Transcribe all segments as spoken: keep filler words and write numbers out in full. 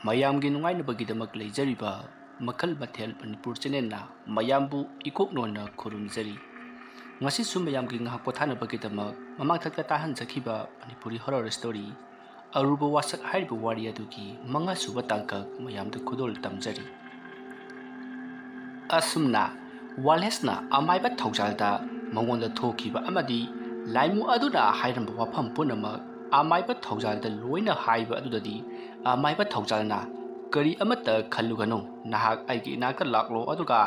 ꯃꯌꯥꯝꯒꯤ ꯅꯨꯡꯉꯥꯏꯅꯕꯒꯤꯗꯃꯛ ꯂꯩꯖꯔꯤꯕ ꯃꯈꯜ ꯃꯊꯦꯜ ꯃꯅꯤꯄꯨꯔ ꯆꯦꯅꯦꯜꯅ ꯃꯌꯥꯝꯕꯨ ꯏꯀꯣꯛ ꯅꯣꯟꯅ ꯈꯨꯔꯨꯝꯖꯔꯤ꯫ ꯉꯁꯤꯁꯨ ꯃꯌꯥꯝꯒꯤ ꯉꯥꯏꯍꯥꯛ ꯄꯣꯊꯥꯅꯕꯒꯤꯗꯃꯛ ꯃꯃꯥꯡꯊꯛꯇ ꯇꯥꯍꯟꯖꯈꯤꯕ ꯃꯅꯤꯄꯨꯔꯤ ꯍꯣꯔꯔ ꯁ꯭ꯇꯣꯔꯤ ꯑꯔꯨꯕ ꯋꯥꯁꯛ ꯍꯥꯏꯔꯤꯕ ꯋꯥꯔꯤ ꯑꯗꯨꯒꯤ ꯃꯉꯥꯁꯨꯕ ꯇꯥꯡꯀꯛ ꯃꯌꯥꯝꯗ ꯈꯨꯗꯣꯜ ꯇꯝꯖꯔꯤ꯫ ꯑꯁꯨꯝꯅ ꯋꯥꯂꯦꯁꯅ ꯑꯃꯥꯏꯕ ꯊꯧꯖꯥꯜꯗ ꯃꯉꯣꯟꯗ ꯊꯣꯛꯈꯤꯕ ꯑꯃꯗꯤ ꯂꯥꯏꯃꯨ ꯑꯗꯨꯅ ꯍꯥꯏꯔꯝꯕ ꯋꯥꯐꯝ ꯄꯨꯝꯅꯃꯛ ꯑꯃꯥꯏꯕ ꯊꯧꯖꯥꯜꯗ ꯂꯣꯏꯅ ꯍꯥꯏꯕ ꯑꯗꯨꯗꯗꯤ ꯑꯃꯥꯏꯕ ꯊꯧꯖꯥꯜꯅ, "ꯀꯔꯤ ꯑꯃꯠꯇ ꯈꯜꯂꯨꯒꯅꯨ, ꯅꯍꯥꯛ ꯑꯩꯒꯤ ꯏꯅꯥꯛꯇ ꯂꯥꯛꯂꯣ, ꯑꯗꯨꯒ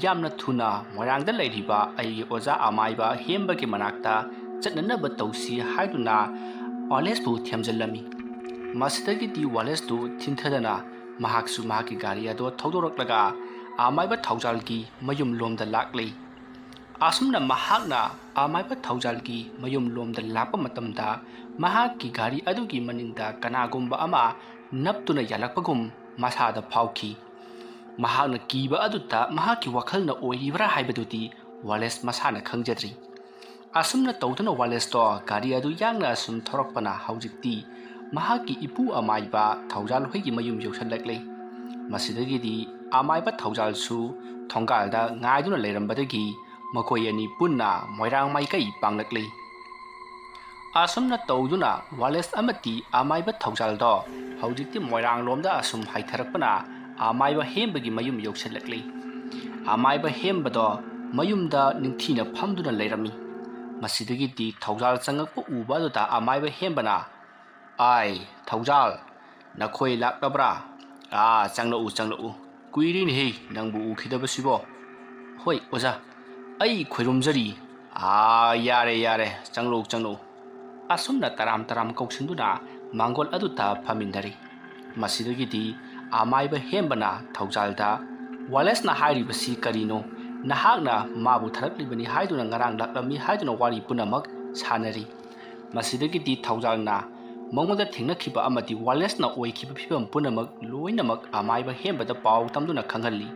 ꯌꯥꯝꯅ ꯊꯨꯅ ꯃꯣꯏꯔꯥꯡꯗ ꯂꯩꯔꯤꯕ ꯑꯩꯒꯤ ꯑꯣꯖꯥ ꯑꯃꯥꯏꯕ ꯍꯦꯝꯕꯒꯤ ꯃꯅꯥꯛꯇ ꯆꯠꯅꯅꯕ ꯇꯧꯁꯤ" ꯍꯥꯏꯗꯨꯅ ꯋꯥꯂꯦꯁꯄꯨ ꯊꯦꯝꯖꯤꯜꯂꯝꯃꯤ꯫ ꯃꯁꯤꯗꯒꯤꯗꯤ ꯋꯥꯂꯦꯁꯇꯨ ꯊꯤꯟꯊꯗꯅ ꯃꯍꯥꯛꯁꯨ ꯃꯍꯥꯛꯀꯤ ꯒꯥꯔꯤ ꯑꯗꯨ ꯊꯧꯗꯣꯔꯛꯂꯒ ꯑꯃꯥꯏꯕ ꯊꯧꯖꯥꯜꯒꯤ ꯃꯌꯨꯝ ꯂꯣꯝꯗ ꯂꯥꯛꯂꯤ꯫ ꯑꯁꯨꯝꯅ ꯃꯍꯥꯛꯅ ꯑꯃꯥꯏꯕ ꯊꯧꯖꯥꯜꯒꯤ ꯃꯌꯨꯝ ꯂꯣꯝꯗ ꯂꯥꯛꯄ ꯃꯇꯝꯗ ꯃꯍꯥꯛꯀꯤ ꯒꯥꯔꯤ ꯑꯗꯨꯒꯤ ꯃꯅꯤꯡꯗ ꯀꯅꯥꯒꯨꯝꯕ ꯑꯃ ꯅꯞꯇꯨꯅ ꯌꯥꯜꯂꯛꯄꯒꯨꯝ ꯃꯁꯥꯗ ꯐꯥꯎꯈꯤ꯫ ꯃꯍꯥꯛꯅ ꯀꯤꯕ ꯑꯗꯨꯗ ꯃꯍꯥꯛꯀꯤ ꯋꯥꯈꯜꯅ ꯑꯣꯏꯔꯤꯕ꯭ꯔꯥ ꯍꯥꯏꯕꯗꯨꯗꯤ ꯋꯥꯂꯦꯁ ꯃꯁꯥꯅ ꯈꯪꯖꯗ꯭ꯔꯤ꯫ ꯑꯁꯨꯝꯅ ꯇꯧꯗꯨꯅ ꯋꯥꯂꯦꯁꯇꯣ ꯒꯥꯔꯤ ꯑꯗꯨ ꯌꯥꯡꯅ ꯑꯁꯨꯝ ꯊꯧꯔꯛꯄꯅ ꯍꯧꯖꯤꯛꯇꯤ ꯃꯍꯥꯛꯀꯤ ꯏꯄꯨ ꯑꯃꯥꯏꯕ ꯊꯧꯖꯥꯜ ꯍꯣꯏꯒꯤ ꯃꯌꯨꯝ ꯌꯧꯁꯤꯜꯂꯛꯂꯦ꯫ ꯃꯁꯤꯗꯒꯤꯗꯤ ꯑꯃꯥꯏꯕ ꯊꯧꯖꯥꯜꯁꯨ ꯊꯣꯡꯒꯥꯜꯗ ꯉꯥꯏꯗꯨꯅ ꯂꯩꯔꯝꯕꯗꯒꯤ ꯃꯈꯣꯏ ꯑꯅꯤ ꯄꯨꯟꯅ ꯃꯣꯏꯔꯥꯡ ꯃꯥꯏꯀꯩ ꯄꯥꯡꯂꯛꯂꯤ꯫ ꯑꯁꯨꯝꯅ ꯇꯧꯗꯨꯅ ꯋꯥꯂꯦꯁ ꯑꯃꯗꯤ ꯑꯃꯥꯏꯕ ꯊꯧꯖꯥꯜꯗꯣ ꯍꯧꯖꯤꯛꯇꯤ ꯃꯣꯏꯔꯥꯡꯂꯣꯝꯗ ꯑꯁꯨꯝ ꯍꯥꯏꯊꯔꯛꯄꯅ ꯑꯃꯥꯏꯕ ꯍꯦꯝꯕꯒꯤ ꯃꯌꯨꯝ ꯌꯧꯁꯤꯜꯂꯛꯂꯤ꯫ ꯑꯃꯥꯏꯕ ꯍꯦꯝꯕꯗꯣ ꯃꯌꯨꯝꯗ ꯅꯤꯡꯊꯤꯅ ꯐꯝꯗꯨꯅ ꯂꯩꯔꯝꯃꯤ꯫ ꯃꯁꯤꯗꯒꯤꯗꯤ ꯊꯧꯖꯥꯜ ꯆꯪꯉꯛꯄ ꯎꯕ ꯑꯗꯨꯗ ꯑꯃꯥꯏꯕ ꯍꯦꯝꯕꯅ, "ꯑꯥꯏ, ꯊꯧꯖꯥꯜ, ꯅꯈꯣꯏ ꯂꯥꯛꯂꯕ꯭ꯔꯥ? ꯑꯥ, ꯆꯪꯂꯛꯎ, ꯆꯪꯂꯛꯎ꯫ ꯀꯨꯏꯔꯦꯅꯦꯍꯦ ꯅꯪꯕꯨ ꯎꯈꯤꯗꯕꯁꯤꯕꯣ꯫ ꯍꯣꯏ, ꯑꯣꯖꯥ, ꯑꯩ ꯈꯣꯏꯔꯨꯝꯖꯔꯤ꯫ ꯑꯥ, ꯌꯥꯔꯦ, ꯌꯥꯔꯦ, ꯆꯪꯂꯛꯎ, ꯆꯪꯂꯛꯎ꯫" ꯑꯁꯨꯝꯅ ꯇꯔꯥꯝ ꯇꯔꯥꯝ ꯀꯧꯁꯤꯟꯗꯨꯅ ꯃꯥꯡꯒꯣꯜ ꯑꯗꯨꯗ ꯐꯝꯃꯤꯟꯅꯔꯤ꯫ ꯃꯁꯤꯗꯒꯤꯗꯤ ꯑꯃꯥꯏꯕ ꯍꯦꯝꯕꯅ ꯊꯧꯖꯥꯜꯗ, "ꯋꯥꯂꯦꯁꯅ ꯍꯥꯏꯔꯤꯕꯁꯤ ꯀꯔꯤꯅꯣ? ꯅꯍꯥꯛꯅ ꯃꯥꯕꯨ ꯊꯥꯔꯛꯂꯤꯕꯅꯤ ꯍꯥꯏꯗꯨꯅ ꯉꯔꯥꯡ ꯂꯥꯛꯂꯝꯃꯤ ꯍꯥꯏꯗꯨꯅ ꯋꯥꯔꯤ ꯄꯨꯝꯅꯃꯛ ꯁꯥꯟꯅꯔꯤ꯫" ꯃꯁꯤꯗꯒꯤꯗꯤ ꯊꯧꯖꯥꯜꯅ ꯃꯉꯣꯟꯗ ꯊꯦꯡꯅꯈꯤꯕ ꯑꯃꯗꯤ ꯋꯥꯂꯦꯁꯅ ꯑꯣꯏꯈꯤꯕ ꯐꯤꯕꯝ ꯄꯨꯝꯅꯃꯛ ꯂꯣꯏꯅꯃꯛ ꯑꯃꯥꯏꯕ ꯍꯦꯝꯕꯗ ꯄꯥꯎ ꯇꯝꯗꯨꯅ ꯈꯪꯍꯜꯂꯤ꯫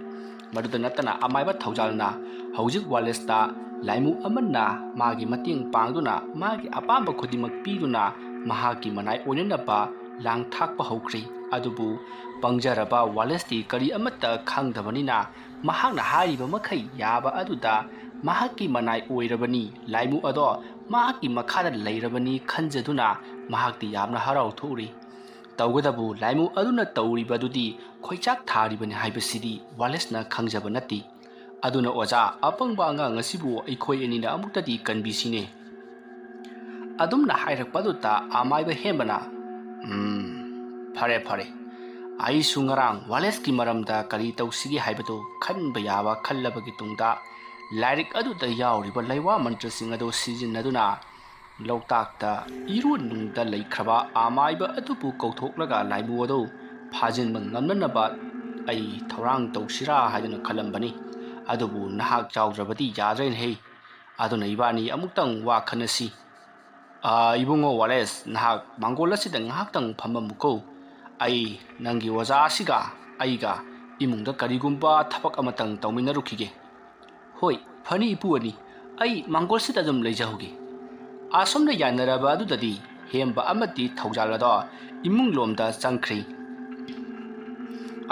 ꯃꯗꯨꯗ ꯅꯠꯇꯅ ꯑꯃꯥꯏꯕ ꯊꯧꯖꯥꯜꯅ ꯍꯧꯖꯤꯛ ꯋꯥꯂꯦꯁꯇ ꯂꯥꯏꯃꯨ ꯑꯃꯅ ꯃꯥꯒꯤ ꯃꯇꯦꯡ ꯄꯥꯡꯗꯨꯅ ꯃꯥꯒꯤ ꯑꯄꯥꯝꯕ ꯈꯨꯗꯤꯡꯃꯛ ꯄꯤꯗꯨꯅ ꯃꯍꯥꯛꯀꯤ ꯃꯅꯥꯏ ꯑꯣꯏꯅꯅꯕ ꯂꯥꯡ ꯊꯥꯛꯄ ꯍꯧꯈ꯭ꯔꯦ꯫ ꯑꯗꯨꯕꯨ ꯄꯪꯖꯔꯕ ꯋꯥꯂꯦꯁꯇꯤ ꯀꯔꯤ ꯑꯃꯠꯇ ꯈꯪꯗꯕꯅꯤꯅ, ꯃꯍꯥꯛꯅ ꯍꯥꯏꯔꯤꯕ ꯃꯈꯩ ꯌꯥꯕ ꯑꯗꯨꯗ ꯃꯍꯥꯛꯀꯤ ꯃꯅꯥꯏ ꯑꯣꯏꯔꯕꯅꯤ꯫ ꯂꯥꯏꯃꯨ ꯑꯗꯣ ꯃꯍꯥꯛꯀꯤ ꯃꯈꯥꯗ ꯂꯩꯔꯕꯅꯤ ꯈꯟꯖꯗꯨꯅ ꯃꯍꯥꯛꯇꯤ ꯌꯥꯝꯅ ꯍꯔꯥꯎ ꯊꯣꯛꯎꯔꯤ꯫ ꯇꯧꯒꯗꯕꯨ ꯂꯥꯏꯃꯨ ꯑꯗꯨꯅ ꯇꯧꯔꯤꯕ ꯑꯗꯨꯗꯤ ꯈꯣꯏꯆꯥꯛ ꯊꯥꯔꯤꯕꯅꯤ ꯍꯥꯏꯕꯁꯤꯗꯤ ꯋꯥꯂꯦꯁꯅ ꯈꯪꯖꯕ ꯅꯠꯇꯦ꯫ ꯑꯗꯨꯅ ꯑꯣꯖꯥ, ꯑꯄꯪꯕ ꯑꯉꯥꯡ ꯑꯁꯤꯕꯨ ꯑꯩꯈꯣꯏ ꯑꯅꯤꯅ ꯑꯃꯨꯛꯇꯗꯤ ꯀꯟꯕꯤꯁꯤꯅꯦ꯫ ꯑꯗꯨꯝꯅ ꯍꯥꯏꯔꯛꯄ ꯑꯗꯨꯗ ꯑꯃꯥꯏꯕ ꯍꯦꯟꯕꯅ, "ꯎꯝ, ꯐꯔꯦ, ꯐꯔꯦ꯫ ꯑꯩꯁꯨ ꯉꯔꯥꯡ ꯋꯥꯂꯦꯁꯀꯤ ꯃꯔꯝꯗ ꯀꯔꯤ ꯇꯧꯁꯤꯒꯦ ꯍꯥꯏꯕꯗꯨ ꯈꯟꯕ ꯌꯥꯕ ꯈꯜꯂꯕꯒꯤ ꯇꯨꯡꯗ ꯂꯥꯏꯔꯤꯛ ꯑꯗꯨꯗ ꯌꯥꯎꯔꯤꯕ ꯂꯩꯋꯥ ꯃꯟꯇ꯭ꯔꯁꯤꯡ ꯑꯗꯨ ꯁꯤꯖꯤꯟꯅꯗꯨꯅ ꯂꯣꯛꯇꯥꯛꯇ ꯏꯔꯣꯟꯅꯨꯡꯗ ꯂꯩꯈ꯭ꯔꯕ ꯑꯃꯥꯏꯕ ꯑꯗꯨꯕꯨ ꯀꯧꯊꯣꯛꯂꯒ ꯂꯥꯏꯃꯨ ꯑꯗꯨ ꯐꯥꯖꯤꯟꯕ ꯉꯝꯅꯅꯕ ꯑꯩ ꯊꯧꯔꯥꯡ ꯇꯧꯁꯤꯔꯥ ꯍꯥꯏꯗꯨꯅ ꯈꯜꯂꯝꯕꯅꯤ꯫ ꯑꯗꯨꯕꯨ ꯅꯍꯥꯛ ꯌꯥꯎꯗ꯭ꯔꯕꯗꯤ ꯌꯥꯗ꯭ꯔꯦꯅꯦꯍꯦ꯫ ꯑꯗꯨꯅ ꯏꯕꯥꯅꯤ ꯑꯃꯨꯛꯇꯪ ꯋꯥ ꯈꯟꯅꯁꯤ꯫ ꯑꯥ, ꯏꯕꯨꯡꯉꯣ ꯋꯥꯂꯦꯁ, ꯅꯍꯥꯛ ꯃꯥꯡꯒꯣꯜ ꯑꯁꯤꯗ ꯉꯥꯏꯍꯥꯛꯇꯪ ꯐꯝꯃꯝꯃꯨꯀꯣ꯫ ꯑꯩ ꯅꯪꯒꯤ ꯑꯣꯖꯥ ꯑꯁꯤꯒ ꯑꯩꯒ ꯏꯃꯨꯡꯗ ꯀꯔꯤꯒꯨꯝꯕ ꯊꯕꯛ ꯑꯃꯇꯪ ꯇꯧꯃꯤꯟꯅꯔꯨꯈꯤꯒꯦ꯫ ꯍꯣꯏ, ꯐꯅꯤ ꯏꯄꯨ ꯑꯅꯤ, ꯑꯩ ꯃꯥꯡꯒꯣꯜꯁꯤꯗ ꯑꯗꯨꯝ ꯂꯩꯖꯍꯧꯒꯦ꯫ ꯑꯁꯨꯝꯅ ꯌꯥꯅꯔꯕ ꯑꯗꯨꯗꯗꯤ ꯍꯦꯝꯕ ꯑꯃꯗꯤ ꯊꯧꯖꯥꯜ ꯑꯗꯣ ꯏꯃꯨꯡ ꯂꯣꯝꯗ ꯆꯪꯈ꯭ꯔꯤ꯫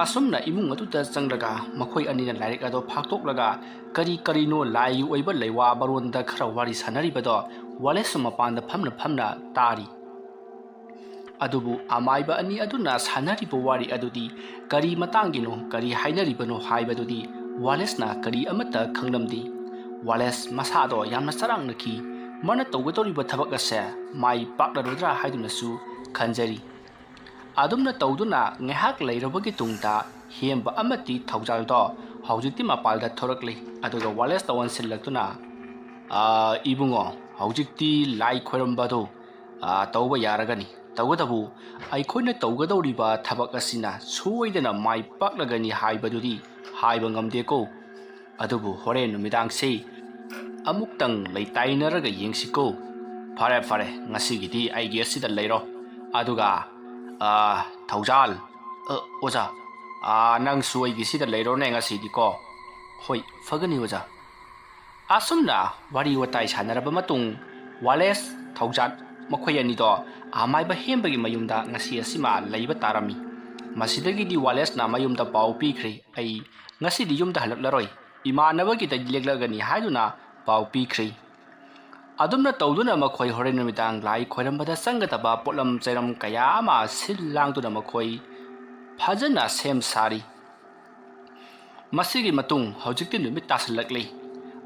ꯑꯁꯨꯝꯅ ꯏꯃꯨꯡ ꯑꯗꯨꯗ ꯆꯪꯂꯒ ꯃꯈꯣꯏ ꯑꯅꯤꯅ ꯂꯥꯏꯔꯤꯛ ꯑꯗꯨ ꯐꯥꯛꯇꯣꯛꯂꯒ ꯀꯔꯤ ꯀꯔꯤꯅꯣ ꯂꯥꯏꯒꯤ ꯑꯣꯏꯕ ꯂꯩꯋꯥ ꯃꯔꯣꯟꯗ ꯈꯔ ꯋꯥꯔꯤ ꯁꯥꯟꯅꯔꯤꯕꯗꯣ ꯋꯥꯂꯦꯁꯁꯨ ꯃꯄꯥꯟꯗ ꯐꯝꯅ ꯐꯝꯅ ꯇꯥꯔꯤ꯫ ꯑꯗꯨꯕꯨ ꯑꯃꯥꯏꯕ ꯑꯅꯤ ꯑꯗꯨꯅ ꯁꯥꯟꯅꯔꯤꯕ ꯋꯥꯔꯤ ꯑꯗꯨꯗꯤ ꯀꯔꯤ ꯃꯇꯥꯡꯒꯤꯅꯣ, ꯀꯔꯤ ꯍꯥꯏꯅꯔꯤꯕꯅꯣ ꯍꯥꯏꯕꯗꯨꯗꯤ ꯋꯥꯂꯦꯁꯅ ꯀꯔꯤ ꯑꯃꯠꯇ ꯈꯪꯂꯝꯗꯦ꯫ ꯋꯥꯂꯦꯁ ꯃꯁꯥꯗꯣ ꯌꯥꯝꯅ ꯆꯔꯥꯡꯅꯈꯤ꯫ ꯃꯥꯅ ꯇꯧꯒꯗꯧꯔꯤꯕ ꯊꯕꯛ ꯑꯁꯦ ꯃꯥꯏ ꯄꯥꯛꯂꯔꯣꯏꯗ꯭ꯔꯥ ꯍꯥꯏꯗꯨꯅꯁꯨ ꯈꯟꯖꯔꯤ꯫ ꯑꯗꯨꯝꯅ ꯇꯧꯗꯨꯅ ꯉꯥꯏꯍꯥꯛ ꯂꯩꯔꯕꯒꯤ ꯇꯨꯡꯗ ꯍꯦꯝꯕ ꯑꯃꯗꯤ ꯊꯧꯖꯥꯜꯗꯣ ꯍꯧꯖꯤꯛꯇꯤ ꯃꯄꯥꯜꯗ ꯊꯣꯔꯛꯂꯤ꯫ ꯑꯗꯨꯒ ꯋꯥꯂꯦꯁꯇ ꯑꯣꯟꯁꯤꯜꯂꯛꯇꯨꯅ, "ꯑꯥ, ꯏꯕꯨꯡꯉꯣ, ꯍꯧꯖꯤꯛꯇꯤ ꯂꯥꯏ ꯈꯣꯏꯔꯝꯕꯗꯣ, ꯑꯥ, ꯇꯧꯕ ꯌꯥꯔꯒꯅꯤ꯫ ꯇꯧꯕꯇꯕꯨ ꯑꯩꯈꯣꯏꯅ ꯇꯧꯒꯗꯧꯔꯤꯕ ꯊꯕꯛ ꯑꯁꯤꯅ ꯁꯣꯏꯗꯅ ꯃꯥꯏ ꯄꯥꯛꯂꯒꯅꯤ ꯍꯥꯏꯕꯗꯨꯗꯤ ꯍꯥꯏꯕ ꯉꯝꯗꯦꯀꯣ꯫ ꯑꯗꯨꯕꯨ ꯍꯣꯔꯦꯟ ꯅꯨꯃꯤꯗꯥꯡꯁꯤ ꯑꯃꯨꯛꯇꯪ ꯂꯩꯇꯥꯏꯅꯔꯒ ꯌꯦꯡꯁꯤꯀꯣ꯫ ꯐꯔꯦ, ꯐꯔꯦ, ꯉꯁꯤꯒꯤꯗꯤ ꯑꯩꯒꯤ ꯑꯁꯤꯗ ꯂꯩꯔꯣ꯫ ꯑꯗꯨꯒ, ꯑꯥ, ꯊꯧꯖꯥꯜ, ꯑ, ꯑꯣꯖꯥ, ꯑꯥ, ꯅꯪꯁꯨ ꯑꯩꯒꯤ ꯁꯤꯗ ꯂꯩꯔꯣꯅꯦ ꯉꯁꯤꯗꯤꯀꯣ꯫ ꯍꯣꯏ, ꯐꯒꯅꯤ ꯑꯣꯖꯥ꯫" ꯑꯁꯨꯝꯅ ꯋꯥꯔꯤ ꯋꯥꯇꯥꯏ ꯁꯥꯟꯅꯔꯕ ꯃꯇꯨꯡ, ꯋꯥꯂꯦꯁ, ꯊꯧꯖꯥꯜ ꯃꯈꯣꯏ ꯑꯅꯤꯗꯣ ꯑꯃꯥꯏꯕ ꯍꯦꯝꯕꯒꯤ ꯃꯌꯨꯝꯗ ꯉꯁꯤ ꯑꯁꯤꯃ ꯂꯩꯕ ꯇꯥꯔꯝꯃꯤ꯫ ꯃꯁꯤꯗꯒꯤꯗꯤ ꯋꯥꯂꯦꯁꯅ ꯃꯌꯨꯝꯗ ꯄꯥꯎ ꯄꯤꯈ꯭ꯔꯦ, "ꯑꯩ ꯉꯁꯤꯗꯤ ꯌꯨꯝꯗ ꯍꯜꯂꯛꯂꯔꯣꯏ, ꯏꯃꯥꯟꯅꯕꯒꯤꯗ ꯂꯦꯛꯂꯒꯅꯤ" ꯍꯥꯏꯗꯨꯅ ꯄꯥꯎ ꯄꯤꯈ꯭ꯔꯦ꯫ ꯑꯗꯨꯝꯅ ꯇꯧꯗꯨꯅ ꯃꯈꯣꯏ ꯍꯣꯔꯦꯟ ꯅꯨꯃꯤꯗꯥꯡ ꯂꯥꯏ ꯈꯣꯏꯔꯝꯕꯗ ꯆꯪꯒꯗꯕ ꯄꯣꯠꯂꯝ ꯆꯩꯔꯝ ꯀꯌꯥ ꯑꯃ ꯁꯤꯜ ꯂꯥꯡꯗꯨꯅ ꯃꯈꯣꯏ ꯐꯖꯅ ꯁꯦꯝ ꯁꯥꯔꯤ꯫ ꯃꯁꯤꯒꯤ ꯃꯇꯨꯡ ꯍꯧꯖꯤꯛꯇꯤ ꯅꯨꯃꯤꯠ ꯇꯥꯁꯤꯜꯂꯛꯂꯤ꯫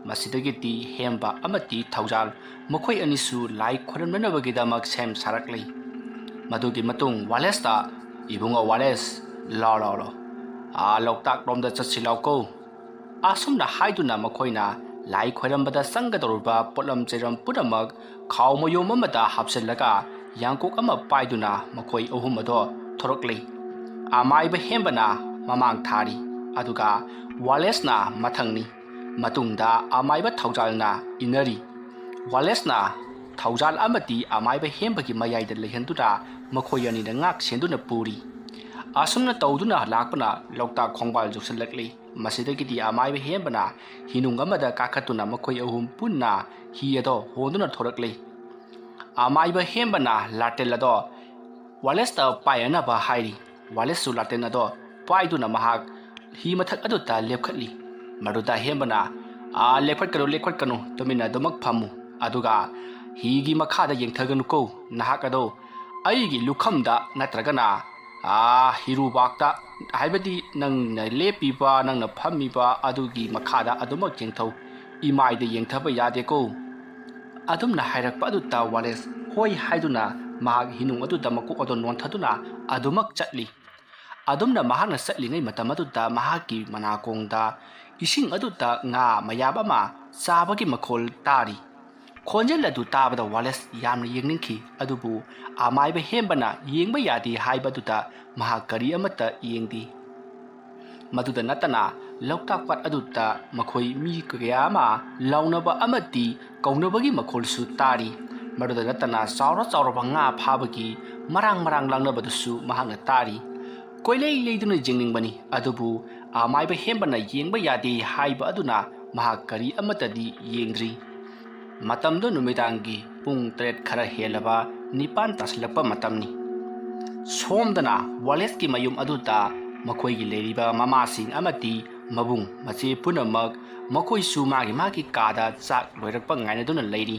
ꯃꯁꯤꯗꯒꯤꯗꯤ ꯍꯦꯝꯕ ꯑꯃꯗꯤ ꯊꯧꯖꯥꯜ ꯃꯈꯣꯏ ꯑꯅꯤꯁꯨ ꯂꯥꯏ ꯈꯣꯏꯔꯝꯅꯅꯕꯒꯤꯗꯃꯛ ꯁꯦꯝ ꯁꯥꯔꯛꯂꯤ꯫ ꯃꯗꯨꯒꯤ ꯃꯇꯨꯡ ꯋꯥꯂꯦꯁꯇ, "ꯏꯕꯨꯡꯉꯣ ꯋꯥꯂꯦꯁ, ꯂꯥꯎ ꯂꯥꯎ ꯂꯥꯎ, ꯑꯥ ꯂꯣꯛꯇꯥꯛ ꯂꯣꯝꯗ ꯆꯠꯁꯤ ꯂꯥꯎꯀꯣ"꯫ ꯑꯁꯨꯝꯅ ꯍꯥꯏꯗꯨꯅ ꯃꯈꯣꯏꯅ ꯂꯥꯏ ꯈꯣꯏꯔꯝꯕꯗ ꯆꯪꯒꯗꯧꯔꯤꯕ ꯄꯣꯠꯂꯝ ꯆꯩꯔꯝ ꯄꯨꯝꯅꯃꯛ ꯈꯥꯎ ꯃꯌꯣꯝ ꯑꯃꯗ ꯍꯥꯞꯆꯤꯜꯂꯒ ꯌꯥꯡꯀꯣꯛ ꯑꯃ ꯄꯥꯏꯗꯨꯅ ꯃꯈꯣꯏ ꯑꯍꯨꯝ ꯑꯗꯣ ꯊꯣꯔꯛꯂꯤ꯫ ꯑꯃꯥꯏꯕ ꯍꯦꯝꯕꯅ ꯃꯃꯥꯡ ꯊꯥꯔꯤ, ꯑꯗꯨꯒ ꯋꯥꯂꯦꯁꯅ ꯃꯊꯪꯅꯤ꯫ ꯃꯇꯨꯡꯗ ꯑꯃꯥꯏꯕ ꯊꯧꯖꯥꯜꯅ ꯏꯟꯅꯔꯤ꯫ ꯋꯥꯂꯦꯁꯅ ꯊꯧꯖꯥꯜ ꯑꯃꯗꯤ ꯑꯃꯥꯏꯕ ꯍꯦꯝꯕꯒꯤ ꯃꯌꯥꯏꯗ ꯂꯩꯍꯟꯗꯨꯅ ꯃꯈꯣꯏ ꯑꯅꯤꯅ ꯉꯥꯛ ꯁꯦꯟꯗꯨꯅ ꯄꯨꯔꯤ꯫ ꯑꯁꯨꯝꯅ ꯇꯧꯗꯨꯅ ꯂꯥꯛꯄꯅ ꯂꯣꯛꯇꯥꯛ ꯈꯣꯡꯕꯥꯜ ꯌꯧꯁꯤꯜꯂꯛꯂꯤ꯫ ꯃꯁꯤꯗꯒꯤꯗꯤ ꯑꯃꯥꯏꯕ ꯍꯦꯝꯕꯅ ꯍꯤꯅꯨꯡ ꯑꯃꯗ ꯀꯥꯈꯠꯇꯨꯅ ꯃꯈꯣꯏ ꯑꯍꯨꯝ ꯄꯨꯟꯅ ꯍꯤ ꯑꯗꯣ ꯍꯣꯟꯗꯨꯅ ꯊꯣꯔꯛꯂꯤ꯫ ꯑꯃꯥꯏꯕ ꯍꯦꯝꯕꯅ ꯂꯥꯇꯦꯟ ꯑꯗꯣ ꯋꯥꯂꯦꯁꯇ ꯄꯥꯏꯅꯅꯕ ꯍꯥꯏꯔꯤ꯫ ꯋꯥꯂꯦꯁꯁꯨ ꯂꯥꯇꯦꯟ ꯑꯗꯣ ꯄꯥꯏꯗꯨꯅ ꯃꯍꯥꯛ ꯍꯤ ꯃꯊꯛ ꯑꯗꯨꯗ ꯂꯦꯞꯈꯠꯂꯤ꯫ ꯃꯗꯨꯗ ꯍꯦꯝꯕꯅ, "ꯑꯥ, ꯂꯦꯞꯈꯠꯀꯅꯨ, ꯂꯦꯞꯈꯠꯀꯅꯨ, ꯇꯨꯃꯤꯟꯅ ꯑꯗꯨꯃꯛ ꯐꯝꯃꯨ꯫ ꯑꯗꯨꯒ ꯍꯤꯒꯤ ꯃꯈꯥꯗ ꯌꯦꯡꯊꯒꯅꯨꯀꯣ, ꯅꯍꯥꯛ ꯑꯗꯣ ꯑꯩꯒꯤ ꯂꯨꯈꯝꯗ ꯅꯠꯇ꯭ꯔꯒꯅ, ꯑꯥ, ꯍꯤꯔꯨꯕꯥꯛꯇ, ꯍꯥꯏꯕꯗꯤ ꯅꯪꯅ ꯂꯦꯞꯄꯤꯕ, ꯅꯪꯅ ꯐꯝꯃꯤꯕ ꯑꯗꯨꯒꯤ ꯃꯈꯥꯗ ꯑꯗꯨꯃꯛ ꯌꯦꯡꯊꯧ꯫ ꯏꯃꯥꯏꯗ ꯌꯦꯡꯊꯕ ꯌꯥꯗꯦꯀꯣ"꯫ ꯑꯗꯨꯝꯅ ꯍꯥꯏꯔꯛꯄ ꯑꯗꯨꯗ ꯋꯥꯂꯦꯁ ꯍꯣꯏ ꯍꯥꯏꯗꯨꯅ ꯃꯍꯥꯛ ꯍꯤꯅꯨꯡ ꯑꯗꯨꯗ ꯃꯀꯣꯛ ꯑꯗꯨ ꯅꯣꯟꯊꯗꯨꯅ ꯑꯗꯨꯃꯛ ꯆꯠꯂꯤ꯫ ꯑꯗꯨꯝꯅ ꯃꯍꯥꯛꯅ ꯆꯠꯂꯤꯉꯩ ꯃꯇꯝ ꯑꯗꯨꯗ ꯃꯍꯥꯛꯀꯤ ꯃꯅꯥꯀꯣꯡꯗ ꯏꯁꯤꯡ ꯑꯗꯨꯗ ꯉꯥ ꯃꯌꯥꯝ ꯑꯃ ꯆꯥꯕꯒꯤ ꯃꯈꯣꯜ ꯇꯥꯔꯤ꯫ ꯈꯣꯟꯖꯦꯜ ꯑꯗꯨ ꯇꯥꯕꯗ ꯋꯥꯂꯦꯁ ꯌꯥꯝꯅ ꯌꯦꯡꯅꯤꯡꯈꯤ, ꯑꯗꯨꯕꯨ ꯑꯃꯥꯏꯕ ꯍꯦꯝꯕꯅ ꯌꯦꯡꯕ ꯌꯥꯗꯦ ꯍꯥꯏꯕꯗꯨꯗ ꯃꯍꯥꯛ ꯀꯔꯤ ꯑꯃꯠꯇ ꯌꯦꯡꯗꯦ꯫ ꯃꯗꯨꯗ ꯅꯠꯇꯅ ꯂꯣꯛꯇꯥꯛ ꯄꯥꯠ ꯑꯗꯨꯗ ꯃꯈꯣꯏ ꯃꯤ ꯀꯌꯥ ꯑꯃ ꯂꯥꯎꯅꯕ ꯑꯃꯗꯤ ꯀꯧꯅꯕꯒꯤ ꯃꯈꯣꯜꯁꯨ ꯇꯥꯔꯤ꯫ ꯃꯗꯨꯗ ꯅꯠꯇꯅ ꯆꯥꯎꯔ ꯆꯥꯎꯔꯕ ꯉꯥ ꯐꯥꯕꯒꯤ ꯃꯔꯥꯡ ꯃꯔꯥꯡ ꯂꯥꯡꯅꯕꯗꯨꯁꯨ ꯃꯍꯥꯛꯅ ꯇꯥꯔꯤ꯫ ꯀꯣꯏꯂꯩ ꯂꯩꯗꯨꯅ ꯌꯦꯡꯅꯤꯡꯕꯅꯤ, ꯑꯗꯨꯕꯨ ꯑꯃꯥꯏꯕ ꯍꯦꯝꯕꯅ ꯌꯦꯡꯕ ꯌꯥꯗꯦ ꯍꯥꯏꯕ ꯑꯗꯨꯅ ꯃꯍꯥꯛ ꯀꯔꯤ ꯑꯃꯠꯇꯗꯤ ꯌꯦꯡꯗ꯭ꯔꯤ꯫ ꯃꯇꯝꯗꯨ ꯅꯨꯃꯤꯗꯥꯡꯒꯤ ꯄꯨꯡ ꯇꯔꯦꯠ ꯈꯔ ꯍꯦꯜꯂꯕ ꯅꯤꯄꯥꯟ ꯇꯥꯁꯤꯜꯂꯛꯄ ꯃꯇꯝꯅꯤ꯫ ꯁꯣꯝꯗꯅ ꯋꯥꯂꯦꯁꯀꯤ ꯃꯌꯨꯝ ꯑꯗꯨꯗ ꯃꯈꯣꯏꯒꯤ ꯂꯩꯔꯤꯕ ꯃꯃꯥꯁꯤꯡ ꯑꯃꯗꯤ ꯃꯕꯨꯡ ꯃꯆꯦ ꯄꯨꯝꯅꯃꯛ ꯃꯈꯣꯏꯁꯨ ꯃꯥꯒꯤ ꯃꯥꯒꯤ ꯀꯥꯗ ꯆꯥꯛ ꯂꯣꯏꯔꯛꯄ ꯉꯥꯏꯅꯗꯨꯅ ꯂꯩꯔꯤ꯫